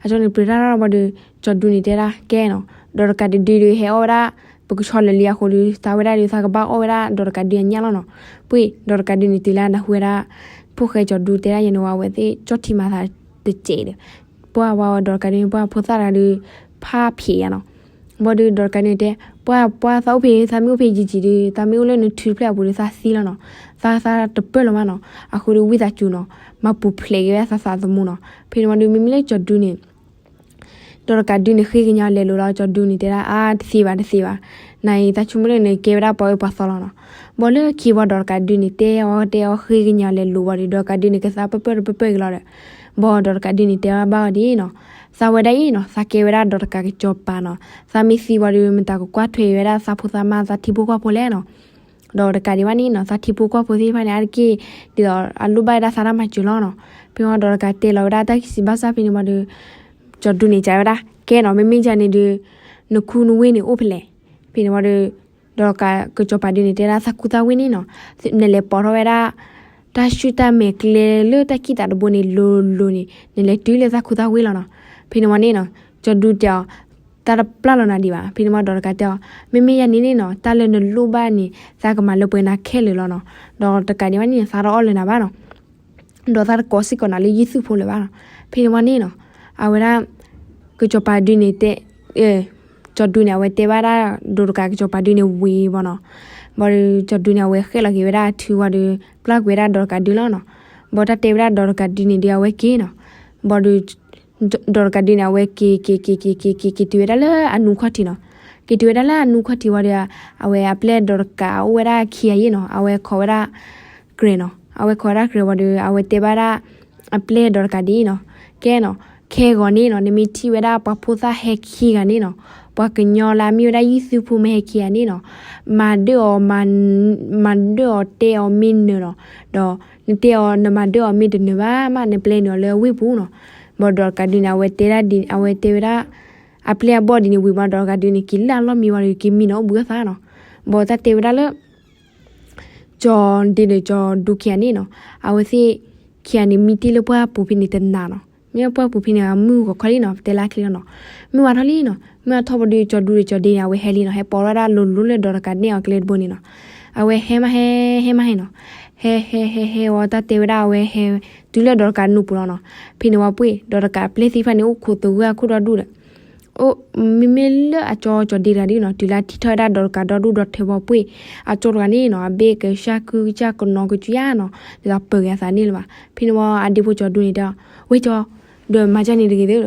အကၠီၤန့ၣ်ပျံၤတၢ်ရၣ်ဘၣ်ဒီး ကၠီၤဒူန့ၣ်တဲဒၣ်ကဲနီၤ, ဒိးတကးဒုဒုးဟဲအီၣ်ဝဲဒၣ် ပကဆီလၢာ်လံအဃိဒီး သးဝဲဒၣ်ဒီး သးကဘၣ်အီၣ်ဝဲဒၣ်ဒိးတကးဒုအညၣ်လီၤနီၤ. ပှ့ၤ ဒိးတကးဒုန့ၣ်တုၤလၢနၢ်ဟူဝဲဒၣ် ဖိၣ်ဃဲကၠီၤဒူတဲဒၣ်ယဲန့ၣ်ဝံၤ အဝဲသ့ၣ်ကၠီၣ်ထံမၤသးတစဲးဒီး ပှၢ်ဝါဝဲဒိးတကးဒုန့ၣ် ပှၢ်ဖိသၣ်တဂၤဒီး ဖးဖံးယါနီၤ. ဘၣ်ဒီးဒိးတကးဒုန့ၣ်တဲ ပှၢ်ပှၢ်သးအိၣ်ဖဲ သးမ့ၢ်အိၣ်ဖဲယံၤယံၤဒီး သးမ့ၢ်အိၣ်လၢနထုတဖျၢၣ်အပူၤဒီး သးသံလီၤနီၤ, သးသးတပၢၢ်လီၤမးနီၤ, အဃိဒီးဝံသးစူၤနီၤ, မၤပူၤဖျဲးက့ၤဝဲဒၣ်သးသးသမူနီၤ. ဖဲန့ၣ်ဝံၤဒီး မ့မ့ၢ်လၢကၠီၤဒူန့ၣ် ဒိးတကးဒုန့ၣ် ဃ့ကညးလဲၤလိၤလီၤ. ကၠီၤဒူန့ၣ်တဲဒၣ် အါ တသ့ဘၣ် တသ့ဘၣ်, နအံၤသးဆိကမိၣ်လၢနကဲဝဲဒၣ်ပှၤအၢပှၤသီလီၤနီၤ. ဘၣ်လၢခံဘၣ်ဒိးတကးဒုန့ၣ် တဲအီၤတဲအီၤဃ့ကညးလဲၤလိၤဘၣ်ဒီး ဒိးတကးဒုန့ၣ် ကသးပၢၢ်ပၢၢ်တပၢၢ်ပၢၢ်က့ၤလီၤဒီး ဘၣ်ဒိးတကးဒုန့ၣ်တဲဘၣ်အီၤဒ်နီၤ, သးဝဲဒၣ်အံၤနီၤ သးကဲဝဲဒၣ်ဒိးတကးကစီၤပၤနီၤ, သးမ့ၢ်သံဝံၤဒီး မတၤကကွၢ်ထွဲဝဲဒၣ်သးဖိသးမါသးထံဖိကီၢ်ဖိလဲၣ်နီၤ. ဒီးတကးဒံးဘၣ်န့ၣ်နီၤ သးထံဖိကီၢ်ဖိသ့ၣ်တဖၣ်န့ၣ် အါတက့ၢ် ဒ်သိးအလိၣ်ဘၣ်ဝဲဒၣ်သးတၢ်မၤစၢၤလီၤနီၤ. ဖဲန့ၣ်ဝံၤဒိးတကးတဲလီၤဝဲဒၣ်တၢ်ခံစံးဘၣ်ဆၣ်ဖဲန့ၣ်ဝံၤဒီး ကၠီၤဒူန့ၣ် ကးဝဲဒၣ် ကဲနီၤ မ့မ့ၢ်ယၤန့ၣ်ဒီး နခူနဝ့ၢ်န့ၣ်အိၣ်ဖဲလဲၣ်. ဖဲန့ၣ်ဝံၤဒီး ဒိးတကးကစီၤပၤဒုန့ၣ် တဲဒၣ်သးခူသးဝ့ၢ်န့ၣ်နီၤ နလဲၤပိာ်ထီၣ်ဝဲဒၣ် တၢ်ဆူၣ်တၢ်မဲာ်ကျဲလၢတၢ်ခံးတးတဘိန့ၣ် လိၤလိၤန့ၣ် နလဲၤတုၤလၢသးခူသးဝ့ၢ်လီၤနီၤ. ဖဲန့ၣ်ဝံၤန့ၣ်နီၤ ကၠီၤဒူတဲအီၤ တၢ်တပျၢ်လီၤနၤဒံးဘၣ်. ဖဲန့ၣ်ဝံၤဒိးတကးတဲအီၤ မ့မ့ၢ်ယၤန့ၣ်န့ၣ်နီၤ တၢ်လၢနလိၣ်ဘၣ်န့ၣ် သးကမၤလၢပှဲၤနၤခဲလၢာ်လီၤနီၤ. ဒီးတကးဒံးဘၣ်န့ၣ် သးတအီၣ်လၢၤနၤဘၣ်နီၤ ဒီးသးတကိးစ့ၢ်ကီးနၤလၢယုၢ်သူၣ်ဖိလၢၤဘၣ်နီၤ. ဖဲန့ၣ်ဝံၤန့ၣ်နီၤ အဝဲဒၣ် ကစီၤပၤဒုန့ၣ်တဲ ကၠီၤဒူန့ၣ် အဝဲတဲဘၣ်ဒၣ် ဒိးတကးကစီၤပၤဒုန့ၣ်ဝံၤဘၣ်နီၤ. ဘၣ်ဒီးကၠီၤဒူန့ၣ် အဝဲဃဲၣ်လီၤက့ၤဝဲဒၣ်အထုဝံၤဒီး ပျၢ်ကွံာ်ဝဲဒၣ်ဒိးတကးဒုလီၤနီၤ. ဘၣ်တၢ်တဲဝဲဒၣ်ဒိးတကးဒုန့ၣ်ဒီး အဝဲက့ၤနီၤ. ဘၣ်ဒီး ဒိးတကးဒုန့ၣ် အဝဲက့ၤ က့ၤ က့ၤ က့ၤ က့ၤ က့ၤ က့ၤတုၤဝဲဒၣ်လၢအနူခီၣ်ထံးနီၤ. က့ၤတုၤဝဲဒၣ်လၢအနူခီၣ်ထံးဝံၤဒီး အဝဲအပျဲၢ်ဒိးတကးအိၣ်ဝဲဒၣ်ခံဂၤယ့ၣ်နီၤ. အဝဲခိးဝဲဒၣ် ကြဲၤနီၤ. အဝဲခိးဝဲဒၣ်ကြဲၤဝံၤဒီး အဝဲတဲဘၣ်ဒၣ် အပျဲၢ်ဒိးတကးဒုအံၤနီၤ. ကဲနီၤ, ခဲဂီၤန့ၣ်နီၤ နမ့ၢ်ထံၣ်ဝဲဒၣ်ပှၤဖိသၣ်ဟဲခံဂၤန့ၣ်နီၤ, ပှၤကညီလၢအမ့ၢ်ဝဲဒၣ်ယုၢ်သူဖိမ့ၢ်ဟဲခံဂၤန့ၣ်နီၤ, မၤဒၢၣ်အီၤ, မၤဒၢၣ်အီၤတဲအီၤမ့ၢ်နၢၤနီၤ, ဒီးနတဲအီၤ နမၤဒၢၣ်အီၤမ့ၢ်တနၢၤဘၣ်မး နပျဲနုာ်အီၤလၢအဝ့ၢ်ပူၤနီၤ. ဘၣ်ဒီးတကးဒုန့ၣ် အဝဲတဲဒၣ်ဒ် အဝဲတဲဝဲဒၣ် အပျဲၢ်အဘီၣ်ဒ်န့ၣ်ဝံၤဘၣ်ဒီးတကးဒုန့ၣ် က့ၤလၢအလီၢ်မံဝံၤဒီး က့ၤမံနီၤအိၣ်ဘှံးအသးနီၤ. ဘၣ်တၢ်တဲဝဲဒၣ်လၢ ကၠီၤဒ့ဒီးကၠီၤဒူခံဂၤန့ၣ်နီၤ, အဝဲသ့ၣ်ခံဂၤန့ၣ် မံတ့ၢ်လၢပှၢ်ပူၤဖဲန့ၣ်တနၤနီၤ. မ့ၢ်ပှၢ်ပူၤဖဲန့ၣ် မုၢ်ဂီၤခီလံနီၤ, ပတဲလၢချ့လီၤနီၤ. မုၢ်ဝါထီၣ်လံနီၤ, မုၢ်ဝါထီၣ်ဘၣ်ဒီး ကၠီၤဒူဒီးကၠီၤဒ့န့ၣ် အဝဲဟဲလံနီၤ, ဟဲပိာ်ထီၣ်ဝဲဒၣ်လိၤလိၤလၢဒိးတကးဒဲအီၤကျဲတဘိန့ၣ်နီၤ. အဝဲဟဲမးဟဲ ဟဲမးဟဲနီၤ, ဟဲဟဲဟဲဟဲဝံၤ တၢ်တဲဝဲဒၣ်အဝဲဟဲ တုၤလၢဒိးတကးနူပူၤလီၤနီၤ. ဖဲန့ၣ်ဝံၤပှ့ၢ် ဒိးတကးအပျဲၢ်သ့ၣ်တဖၣ်န့ၣ် အိၣ်ခိးသဂၢၢ်အခိၣ်ဒီဒူၣ်ဒီး အိၣ် မ့မ့ၢ်လၢအကၠီကၠီၤဒ့တဂၤဒ်နီၤ, တုၤလၢအထံၣ်ထီၣ်ဝဲဒၣ်ဒိးတကးဒီဒူၣ်ဒီထၢဘၣ်ပှ့ၢ် အကၠီတဂၤန့ၣ်နီၤ, အဘ့ၣ်ကစၢ်ခုကစၢ်ကနီၤကစုယါနီၤ, ဒ်သိးပၢၤက့ၤအသးန့ၣ်လၢၤဘၣ်. ဖဲန့ၣ်ဝံၤအဒ့ဖိကၠီၤဒူန့ၣ်တဲ ဝဲကၠီၤ ဒီးမၤကၢ်န့ၣ်တဂ့ၤသ့ဒီး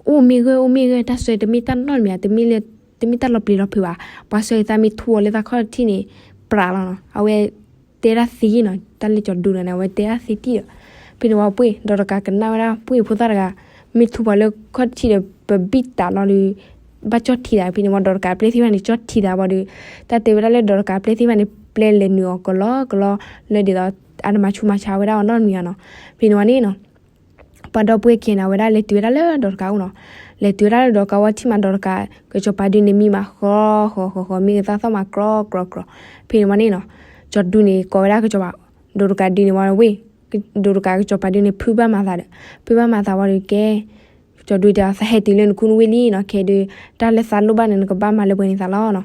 အိၣ်မ့ၢ်ဂၢၢ် အိၣ်မ့ၢ်ဂၢၢ် တၢ်ဆၢတမ့ၢ်တၢ်နီတမံၤ တမ့ၢ်လၢ တမ့ၢ်တၢ်လီၤပျံၤလီၤဖုးဘၣ်. ပှၤဆှၢသးမ့ၢ်ထူအီၤလၢသးခီၣ်ထံးန့ၣ် ပြးလီၤနီၤ. အဝဲ တဲဒၣ်သ့နီၤ, တၢ်လၢကၠီၤဒူတဂၤန့ၣ် အဝဲတဲဒၣ်သ့တံၢ်ဒီး ဖဲန့ၣ်ဝံၤပှ့ၢ် ဒိးတကးကနၣ်ဝဲဒၣ်ပှ့ၢ်ဖိသၣ်တဂၤ မ့ၢ်ထူပှၤလၢခီၣ်ထံးဒီး ပဘံၣ်တးနီၤဒီး ဘၣ်ကၠီၣ်ထံသး. ဖဲန့ၣ်ဝံၤဒိးတကးအပျဲၢ်သ့ၣ်တဖၣ်န့ၣ် ကၠီၣ်ထံသးဘၣ်ဒီး တၢ်တဲဝဲဒၣ်လၢဒိးတကးအပျဲၢ်သ့ၣ်တဖၣ်န့ၣ် ပျဲလဲၤနုာ်အီၤကလီကလီ လၢဒ်သိး အတမၤဆူးမၤဆါဝဲဒၣ်အီၤနီတမံၤဧါနီၤ. ဖဲန့ၣ်ဝံၤန့ၣ်နီၤ ပှၤဒီပုၢ်ဝဲၢ်ခံဂၤန့ၣ် အဝဲဒၣ်လဲၤတုၤဝဲဒၣ်လၢဒီးတကးအိၣ်နီၤ. လဲၤတုၤဝဲဒၣ်လၢဒီးတကးဝံၤ ထံၣ်မးဒီးတကး ကစီၤပၤဒုန့ၣ် မံမးဃီဃီဃီဃီ မံကသါသီၣ်မးကြီကြီကြီ. ဖဲန့ၣ်ဝံၤန့ၣ်နီၤ ကၠီၤဒူန့ၣ် ကိးဝဲဒၣ်ကစီၤပၤ ဒီးတကးဒုန့ၣ်ဝံၤဝ့ၢ် ဒီးတကးကစီၤပၤဒုန့ၣ် ဖုဘၣ်မၤသးဒီး ဖုဘၣ်မၤသးဝံၤဒီးကဲ ကၠီၤဒူတဲ သးဟဲတုၤလၢနခူနဝ့ၢ်လံနီၤ, ခဲဒုး တၢ်လၢသးလိၣ်ဘၣ်န့ၣ် နကဘၣ်မၤလၢပှဲၤန့ၣ်သးလီၤနီၤ.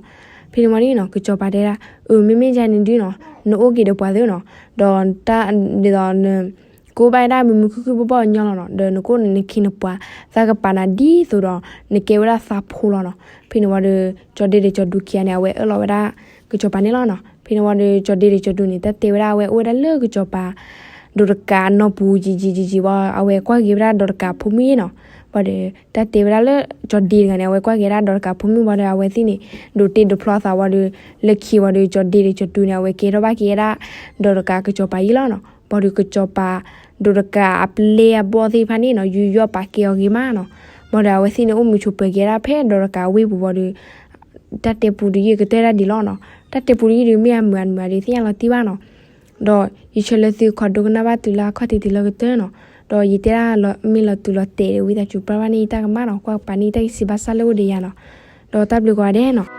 ဖဲန့ၣ်ဝံၤန့ၣ်နီၤ ကစီၤပၤတဲဒၣ် အၢ မ့မ့ၢ်ဒ်န့ၣ်ဒုနီၤ နအိၣ်က့ၤဒီးပှၤသုနီၤ, ဒီးတၢ်ဒ်သိးန ကအိၣ်ဘၣ်ဝဲဒၣ်မုာ်မုာ်ခုၣ်ခုၣ်ဘီၣ်ဘီၣ်ညီလီၤနီၤ, ဒီးနကအိၣ်န့ၣ်နခ့နပှၤ သးကပာ်နၤဒ်သိးဒီး နကဲဝဲဒၣ်သးဖိလီၤနီၤ. ဖဲန့ၣ်ဝံၤဒီး ကၠီၤဒ့ဒီးကၠီၤဒူခံဂၤန့ၣ် အဝဲအၢၣ်လီၤဝဲဒၣ် ကစီၤပၤန့ၣ်လီၤနီၤ. ဖဲန့ၣ်ဝံၤဒီး ကၠီၤဒ့ဒီးကၠီၤဒူန့ၣ် တၢ်တဲဝဲဒၣ်အဝဲအိၣ်ဝဲဒၣ်လၢကစီၤပၤ ဒီးတကးနီၢ်ပူၤယံာ်ယံာ်ယံာ်ယံာ်ဝံၤ အဝဲကွၢ်က့ၤဝဲဒၣ်ဒီးတကးဖိမုၣ်နီၤ. ဝံၤဒီး တၢ်တဲဝဲဒၣ်လၢ ကၠီၤဒ့တဂၤန့ၣ် အဝဲကွၢ်က့ၤဝဲဒၣ်ဒီးတကးဖိမုၣ်ဝံၤဒီး အဝဲသ့ၣ်န့ၣ် ဒိးတ့ဒိးဖျီအသးဝံၤဒီး လၢခံဝံၤဒီး ကၠီၤဒ့ဒီးကၠီၤဒူန့ၣ် အဝဲကဲထီၣ်ဘၣ်က့ၤဝဲဒၣ် ဒီးတကးကစီၤပၤယံာ်လီၤနီၤ. ဘၣ်ဒီးကစီၤပၤ ဒီးတကးအပျဲၢ်အဘီၣ်သ့ၣ်တဖၣ်န့ၣ်နီၤ ယူးယီၣ်ပာ်ကဲအီၤဂ့ၤမးနီၤ. ဘၣ်ဒီးအဝဲသ့ၣ်န့ၣ် အိၣ်မုာ်ဆိးပၢၤက့ၤဝဲဒၣ်ဖဲဒီးတကးဝ့ၢ်ပူၤဝံၤဒီး တၢ်တဲပူတယုၢ်ကတၢၢ်ဒၣ်ဒ်လီၤနီၤ. တၢ်တဲပူတယုၢ်ဒီး မ့ၢ်အမုာ်အမုာ်ဒီး သ့ၣ်ညါလီၤတံၢ်ဘၣ်နီၤ. ဒီးယဆၢလၢသုခီဒိကနၣ်ဘၣ်တုၤလၢအခီၣ်ထံးတုၤလၢကတၢၢ်နီၤ. ဒီးယတဲဒၣ်လီၤမ့ၢ်လီၤတူာ်လီၤတဲာ်ဒီး ဝံသးစူၤပာ်ဘၣ်န့ၢ်ယတၢ်ကမၣ်နီၤ, ကွၢ်ကပၤန့ၢ်ယတၢ်ကစံးဘၣ်ဆၣ်လၢအိၣ်ဒီးယၤနီၤ. ဒီးတၢ်ဘျုးကိးဂၤဒဲးနီၤ.